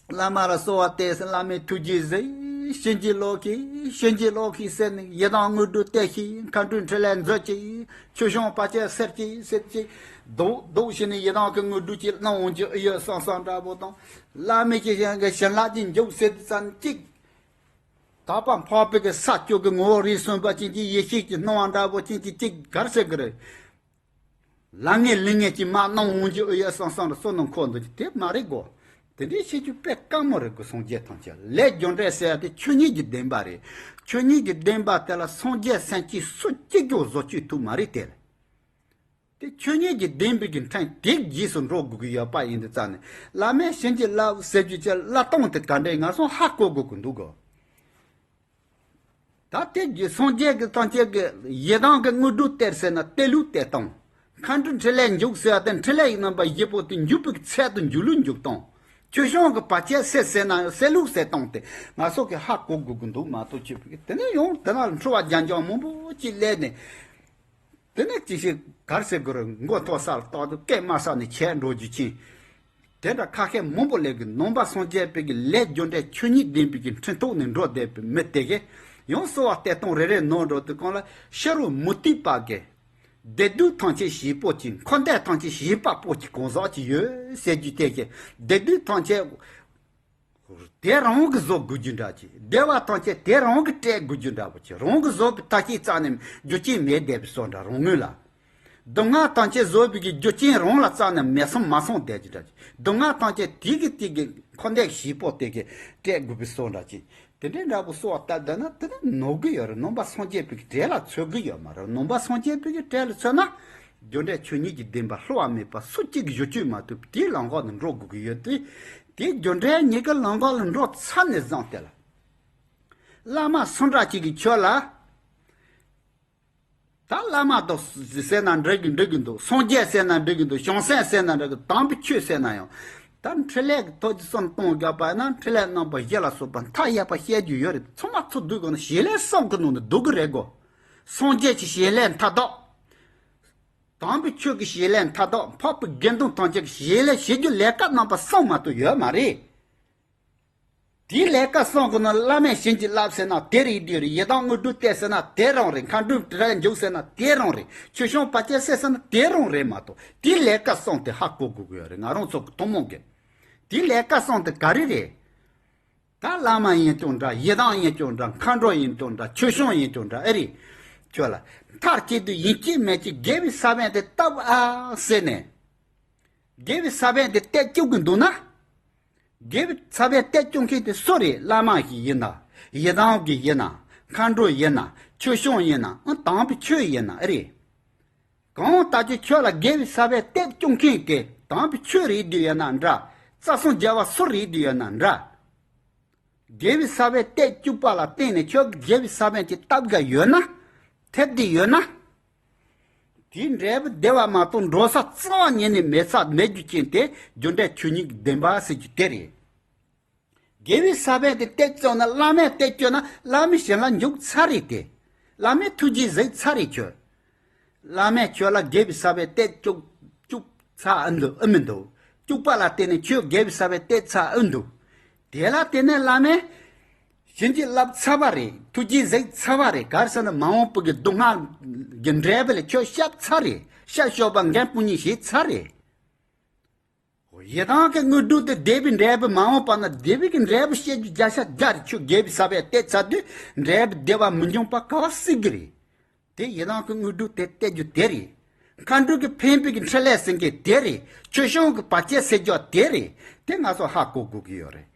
བླ་མ་ལ་གསོལ་བ་བཏབ་ཟིན། བླ་མའི་ཐུགས་རྗེས་གཟིགས། བྱིན་གྱིས་རློབས་ཤིག་བྱིན་གྱིས་རློབས་ཤིག་ཟེར་ནས་ཡི་དམ་དངོས་གྲུབ་སྟེར་ཤིག་མཁའ་འགྲོའི་འཕྲིན་ལས་མཛོད་ཅིག་ཆོས་སྐྱོང་བར་ཆད་སེལ་ཅིག་ཟེར་ཅིག་རྡོག་རྡོག་བྱས་ནས་ཡི་དམ་གྱི་དངོས་གྲུབ་ཅིག་གནང་འོང་རྒྱུ་ཨེ་ཡོད་བསམ་བསམ་འདྲ་པོ་དང་། བླ་མའི་ཞིང་གི་བྱིན་རླབས་ཀྱི་མཇུག་ཟེར་དུས་ཙམ་གཅིག་དག་པ་འཕགས་པའི་གི་ས་བཅུ་གི་ངོ་བོ་རིགས་གསུམ་པ་ཅན་གྱི་ཡེ་ཤེས་ཀྱི་སྣང་བ་འདྲ་པོ་ཅན་གྱི་གཅིག་གར་ཟེར་གི་རེད། ལ་ངེས་ལི་ངེས་ཀྱི་མ་གནང་འོང་རྒྱུ་ཨེ་ཡོད་བསམ་བསམ་རེ་བསམ་ནང་འཁོར་འདུག་ཀྱི་དེ་མ་རེད་གོ། དེ་འདྲའི་བྱེད་རྒྱུ་དཔེ་དཀའ་མོ་རེད་གོ། སངས་རྒྱས་ཐམས་ཅད་ལས་རྒྱུ་འབྲས་ཟེར་ཡ་དེ་ཆོས་ཉིད་ཀྱི་བདེན་པ་རེད། ཆོས་ཉིད་ཀྱི་བདེན་པ་དེ་ལ་སངས་རྒྱས་སེམས་ཅན་སུ་གཅིག་ཀྱང་བཟོ་བཅོས་ཐུབ་མ་རེད་དེ། དེ་ཆོས་ཉིད་ཀྱི་བདེན་པའི་གི་ཕྲན་དེ་རྗེས་སུ་འགྲོ་དགོས་ཀྱི་ཡོད་པ་ཡིན་དུས་ཙང་ནས་བླ་མས་བྱིན་གྱིས་བརླབས་ཟེར་རྒྱུ་ཅིག་བརླབ་སྟངས་དེ་ག་འདྲས་ང་ཚོ་ཧ་གོ་དགོས་ཀྱི་འདུག་གོ། ད་དེ་རྗེས་སངས་རྒྱས་ཀྱི་ཐམས་ཅད་ཀྱི་ཡི་དམ་གྱི་དངོས་གྲུབ་སྟེར་ཟེར་ན་སྟེར་ལུགས་སྟེར་སྟངས། མཁའ་འགྲོའི་འཕྲིན་ལས་མཇུག་ཟེར་བ་དེ་འཕྲིན་ལས་ཀྱི་རྣམ་པ་བཞི་པོ་དེ་མཇུག་པའི་ཚད་དུ་འཇུག་ལུགས་འཇུག་སྟངས། ཆོས་སྐྱོང་གི་བར་ཆད་སེལ་ཟེར་ན་ཡང་སེལ་ལུགས་སེལ་སྟངས་དེ་ང་ཚོ་གི་ཧ་གོ་དགོས་ཀྱི་འདུག་མ་གཏོགས་ཆོས་པའི་དེ་ནས་ཡང་དེ་ན་འཁྲུལ་བ་རྐྱང་རྐྱང་མང་པོ་ཅིག་སླེབས་ནས། དེ་ནས་ཅི་ཞིག་གར་ཟེར་དགོས་རེད། མགོ་ཐོག་ས་ལ་བཏགས་དུས་སྐད་མ་ས་ནས་ཆད་འགྲོ་རྒྱུ་ཅན། དེ་འདྲ་ཁ་ཤས་མང་པོ་སླེབས་ཀྱི། ནང་པ་སངས་རྒྱས་པའི་གི་ལས་རྒྱུ་འབྲས་ཆོས་ཉིད་བདེན་པའི་གི་ཁྲིམས་ཐོག་ནས་འགྲོ་བསྡད་པའི་མི་དེ་གས་ཡང་གསོལ་བ་བཏབ་སྟངས་རེ་རེ་ནོར་འགྲོ་དུས་གང་ལ་ཕྱི་རོལ་མུ་སྟེགས་པ་གི་བདེ་སྡུག་ཐམས་ཅད་བྱེད་པོ་ཅིག་འཁོར་འདས་ཐམས་ཅད་བྱེད་པ་པོ་ཅིག་གང་ཟག་ཅིག་ཡོད་ཟེར་རྒྱུ་དེ་གས་བདེ་སྡུག་ཐམས་ཅད། དེ་རང་གིས་བཟོ་དགོས་རྒྱུ་འདྲ་ཅིག་བདེ་བ་ཐམས་ཅད་དེ་རང་གིས་སྤྲད་དགོས་རྒྱུ་འདྲ་པོ་ཅིག་རང་གིས་བཟོ་བའི་ཐ་ཤལ་རྩ་ནས་རྒྱུ་རྐྱེན་མེད་བསྡད་པའི་བཟོ་འདྲ་རང་ངོས་ལ། སྡུག་བསྔལ་ཐམས་ཅད་བཟོ་བའི་གི་རྒྱུ་རྐྱེན་རང་ལ་རྩ་ནས་མེད་སོང་མ་སོང་བསྡད་རྒྱུ་འདྲ་ཅིག་སྡུག་བསྔལ་ཐམས་ཅད་དེ་གི་དེ་གི་འཁོར་འདས་བྱེད་པོ་དེ་གིས་སྤྲད་དགོས་པའི་བཟོ་འདྲ་ཅིག་དེ་འདྲའི་འདྲ་པོ་གསོལ་བ་བཏབ་བསྡད་ན་དེ་ནི་ནོར་གི་ཡོད་རེད། ནང་པ་སངས་རྒྱས་པའི་གི་གྲལ་ལ་ཚུད་གི་ཡོད་མ་རེད། ནང་པ་སངས་རྒྱས་པའི་གི་གྲལ་ལ་ཚུད་ན། རྒྱུ་འབྲས་ཆོས་ཉིད་ཀྱི་བདེན་པ་བསླུ་བ་མེད་པ་སུ་གཅིག་གིས་བཟོ་བཅོས་མ་ཐུབ་དེའི་ལམ་ཁ་ནས་འགྲོ་དགོས་ཀྱི་ཡོད་དེ། དེའི་རྒྱུ་འབྲས་ཉིད་ཀྱི་ལམ་ཁ་ལ་འགྲོ་ཚར་ནས་བཟུང་སྟེ་ལ། བླ་མ་སུ་འདྲ་ཅིག་གིས་ཁྱོད་ལ། ད་བླ་མ་དང་ཟེར་ན་འགྲིག་གི་འགྲིག་གི་འདུག་སངས་རྒྱས་ཟེར་ན་འགྲིག་གི་འདུག་བྱང་སེམས་ཟེར་ན་འགྲིག་གི། དམ་པའི་ཆོས་ཟེར་ན་ཡང་། ད་འཕྲིན་ལས་ཀྱི་ཐོག་ཏུ་བསམ་གཏོང་རྒྱག་པ་ན་འཕྲིན་ལས་རྣམ་པ་བཞི་ལ་སོགས་པ་མཐའ་ཡས་པ་བཤད་རྒྱུ་ཡོད་རེད། ཚང་མ་ཚུར་བསྡུས་དགོས་ན་བྱེད་ལས་གསུམ་གྱི་ནང་ནས་བསྡུ་གི་རེད་གོ། སངས་རྒྱས་ཀྱི་བྱེད་ལས་མཐའ་དག་དམ་པའི་ཆོས་ཀྱི་བྱེད་ལས་མཐའ་དག་འཕགས་པའི་དགེ་འདུན་ཐམས་ཅད་ཀྱི་བྱེད་ལས་བྱེད་རྒྱུ་ལས་ཀ་རྣམ་པ་གསུམ་མ་གཏོགས་ཡོད་མ་རེད། དེའི་ལས་ཀ་གསུམ་གྱི་ནང་བླ་མས་བྱིན་གྱིས་བརླབས་ཟེར་ན་དེ་རེད་དེ་རེད། ཡི་དམ་དངོས་གྲུབ་སྟེར་ཟེར་ན་དེ་རང་རེད། མཁའ་འགྲོའི་འཕྲིན་ལས་མཇུག་ཟེར་ན་དེ་རང་རེད། ཆོས་སྐྱོང་བར་ཆད་སེལ་ཟེར་ན་དེ་རང་རེད་མ་གཏོགས་དེའི་ལས་ཀ་གསུམ་དེ་ཧ་གོ་དགོས་ཀྱི་ཡོད་རེད། ང་རང་ཚོ་གི་ཐུན་མོང་གི་དེའི་ལས་ཀ་གསུམ་དེ་ག་རེ་རེད། ད་བླ་མ་ཡིན་ཀྱང་འདྲ། ཡི་དམ་ཡིན་ཀྱང་འདྲ། མཁའ་འགྲོ་ཡིན་ཀྱང་འདྲ། ཆོས་སྐྱོང་ཡིན་ཀྱང་འདྲ། ཨེ་རེད། ཁྱོད་ལ་མཐར་གཅིག་ཏུ་ཡིན་གཅིག་མིན་གཅིག་དགེ་བའི་ས་བོན་དེ་བཏབ་ཨ་ཟེར་ནས། དགེ་བའི་ས་བོན་དེ་གཏད་བཅུག་གི་འདུག་ན། དགེ་བའི་ས་བོན་གཏད་བཅུག་མཁན་དེ་སུ་རེད། བླ་མ་ཞིག་ཡིན་ན། ཡི་དམ་གྱི་ཡིན་ན། མཁའ་འགྲོ་ཡིན་ན། ཆོས་སྐྱོང་ཡིན་ན། ཨང་། དམ་པའི་ཆོས་ཡིན་ན། ཨེ་རེད། གང་ལྟར་ཀྱང་ཁྱོད་ལ་དགེ་བའི་ས་བོན་གཏད་བཅུག་མཁན་དེ་དམ་པའི་ཆོས་རེད་དུས་ཡོད་ན་འདྲ། རྩ་གསུམ་རྒྱལ་བ་སུ་རེད་དུས་ཡོད་ན་འདྲ། དགེ་བའི་ས་བོན་གཏད་བཅུག་པ་ལ་བརྟེན་ནས་ཁྱོད་ཀྱི་དགེ་བའི་ས་བོན་དེ་བཏབ་དགའ་ཡོད་ན། ཐེབས་བསྡད་ཡོད་ན། དེའི་འབྲས་བུ་བདེ་བ་མ་གཏོགས་འགྲོ་ས་རྩ་བ་ཉིད་ནས་མེད་ས་མེད་རྒྱུ་ཅན་དེ་རྒྱུ་འབྲས་ཆོས་ཉིད་ཀྱི་བདེན་པ་ཟེར་རྒྱུ་དེ་རེད། དགེ་བའི་ས་བོན་དེ་གཏད་བཅུག་ན་བླ་མས་གཏད་བཅུག་ན་བླ་མའི་བྱིན་རླབས་འཇུག་ཚར་རེད་དེ། བླ་མའི་ཐུགས་རྗེས་གཟིགས་ཚར་རེད་ཁྱོད། བླ་མས་ཁྱོད་ལ་དགེ་བའི་ས་བོན་གཏད་བཅུག་བཅུག་ཚར་ཨེ་འདུག་ཨེ་མི་འདུག་བཅུག་པ་ལ་བརྟེན་ནས་ཁྱོད་དགེ་བའི་ས་བོན་གཏད་ཚར་ཨེ་འདུག་དེ་ལ་བརྟེན་ནས་བླ་མས་བྱིན་གྱིས་བརླབས་ཚར་བ་རེད། ཐུགས་རྗེས་གཟིགས་ཚར་བ་རེད། ག་རེ་ཟེར་ན་མ་འོངས་པའི་གི་སྡུག་བསྔལ་གྱི་འབྲས་བུ་ལ་ཁྱོད་བཤགས་ཚར་རེད། བཤགས་ཤོག་པ་འགན་སྤུ་གཉིས་བཞེས་ཚར་རེད། ཡི་དམ་གྱི་དངོས་གྲུབ་དེ་བདེ་བའི་འབྲས་བུ་མ་འོངས་པ་ན་བདེ་བའི་གི་འབྲས་བུ་བཤད་རྒྱུ་བརྒྱ་ཆ་བརྒྱ་རེད། ཁྱོད་དགེ་བའི་ས་བོན་གཏད་ཚར་དུས་འབྲས་བུ་བདེ་བ་མི་འབྱུང་བ་ག་པར་སྲིད་གི་རེད། དེ་ཡི་དམ་གྱི་དངོས་གྲུབ་དེ་གཏད་རྒྱུ་དེ་རེད། མཁའ་འགྲོ་གི་ཕན་པའི་གི་འཕྲིན་ལས་ཟེར་མཁན་དེ་རེད། ཆོས་སྐྱོང་གི་བར་ཆད་སེལ་རྒྱུ་དེ་རེད། དེ་ང་ཚོ་ཧ་གོ་དགོས་ཀྱི་ཡོད་རེད།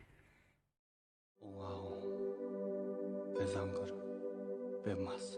ཨོཾ་ཨཱཿཧཱུྃ་བཛྲ་གུ་རུ་པདྨ་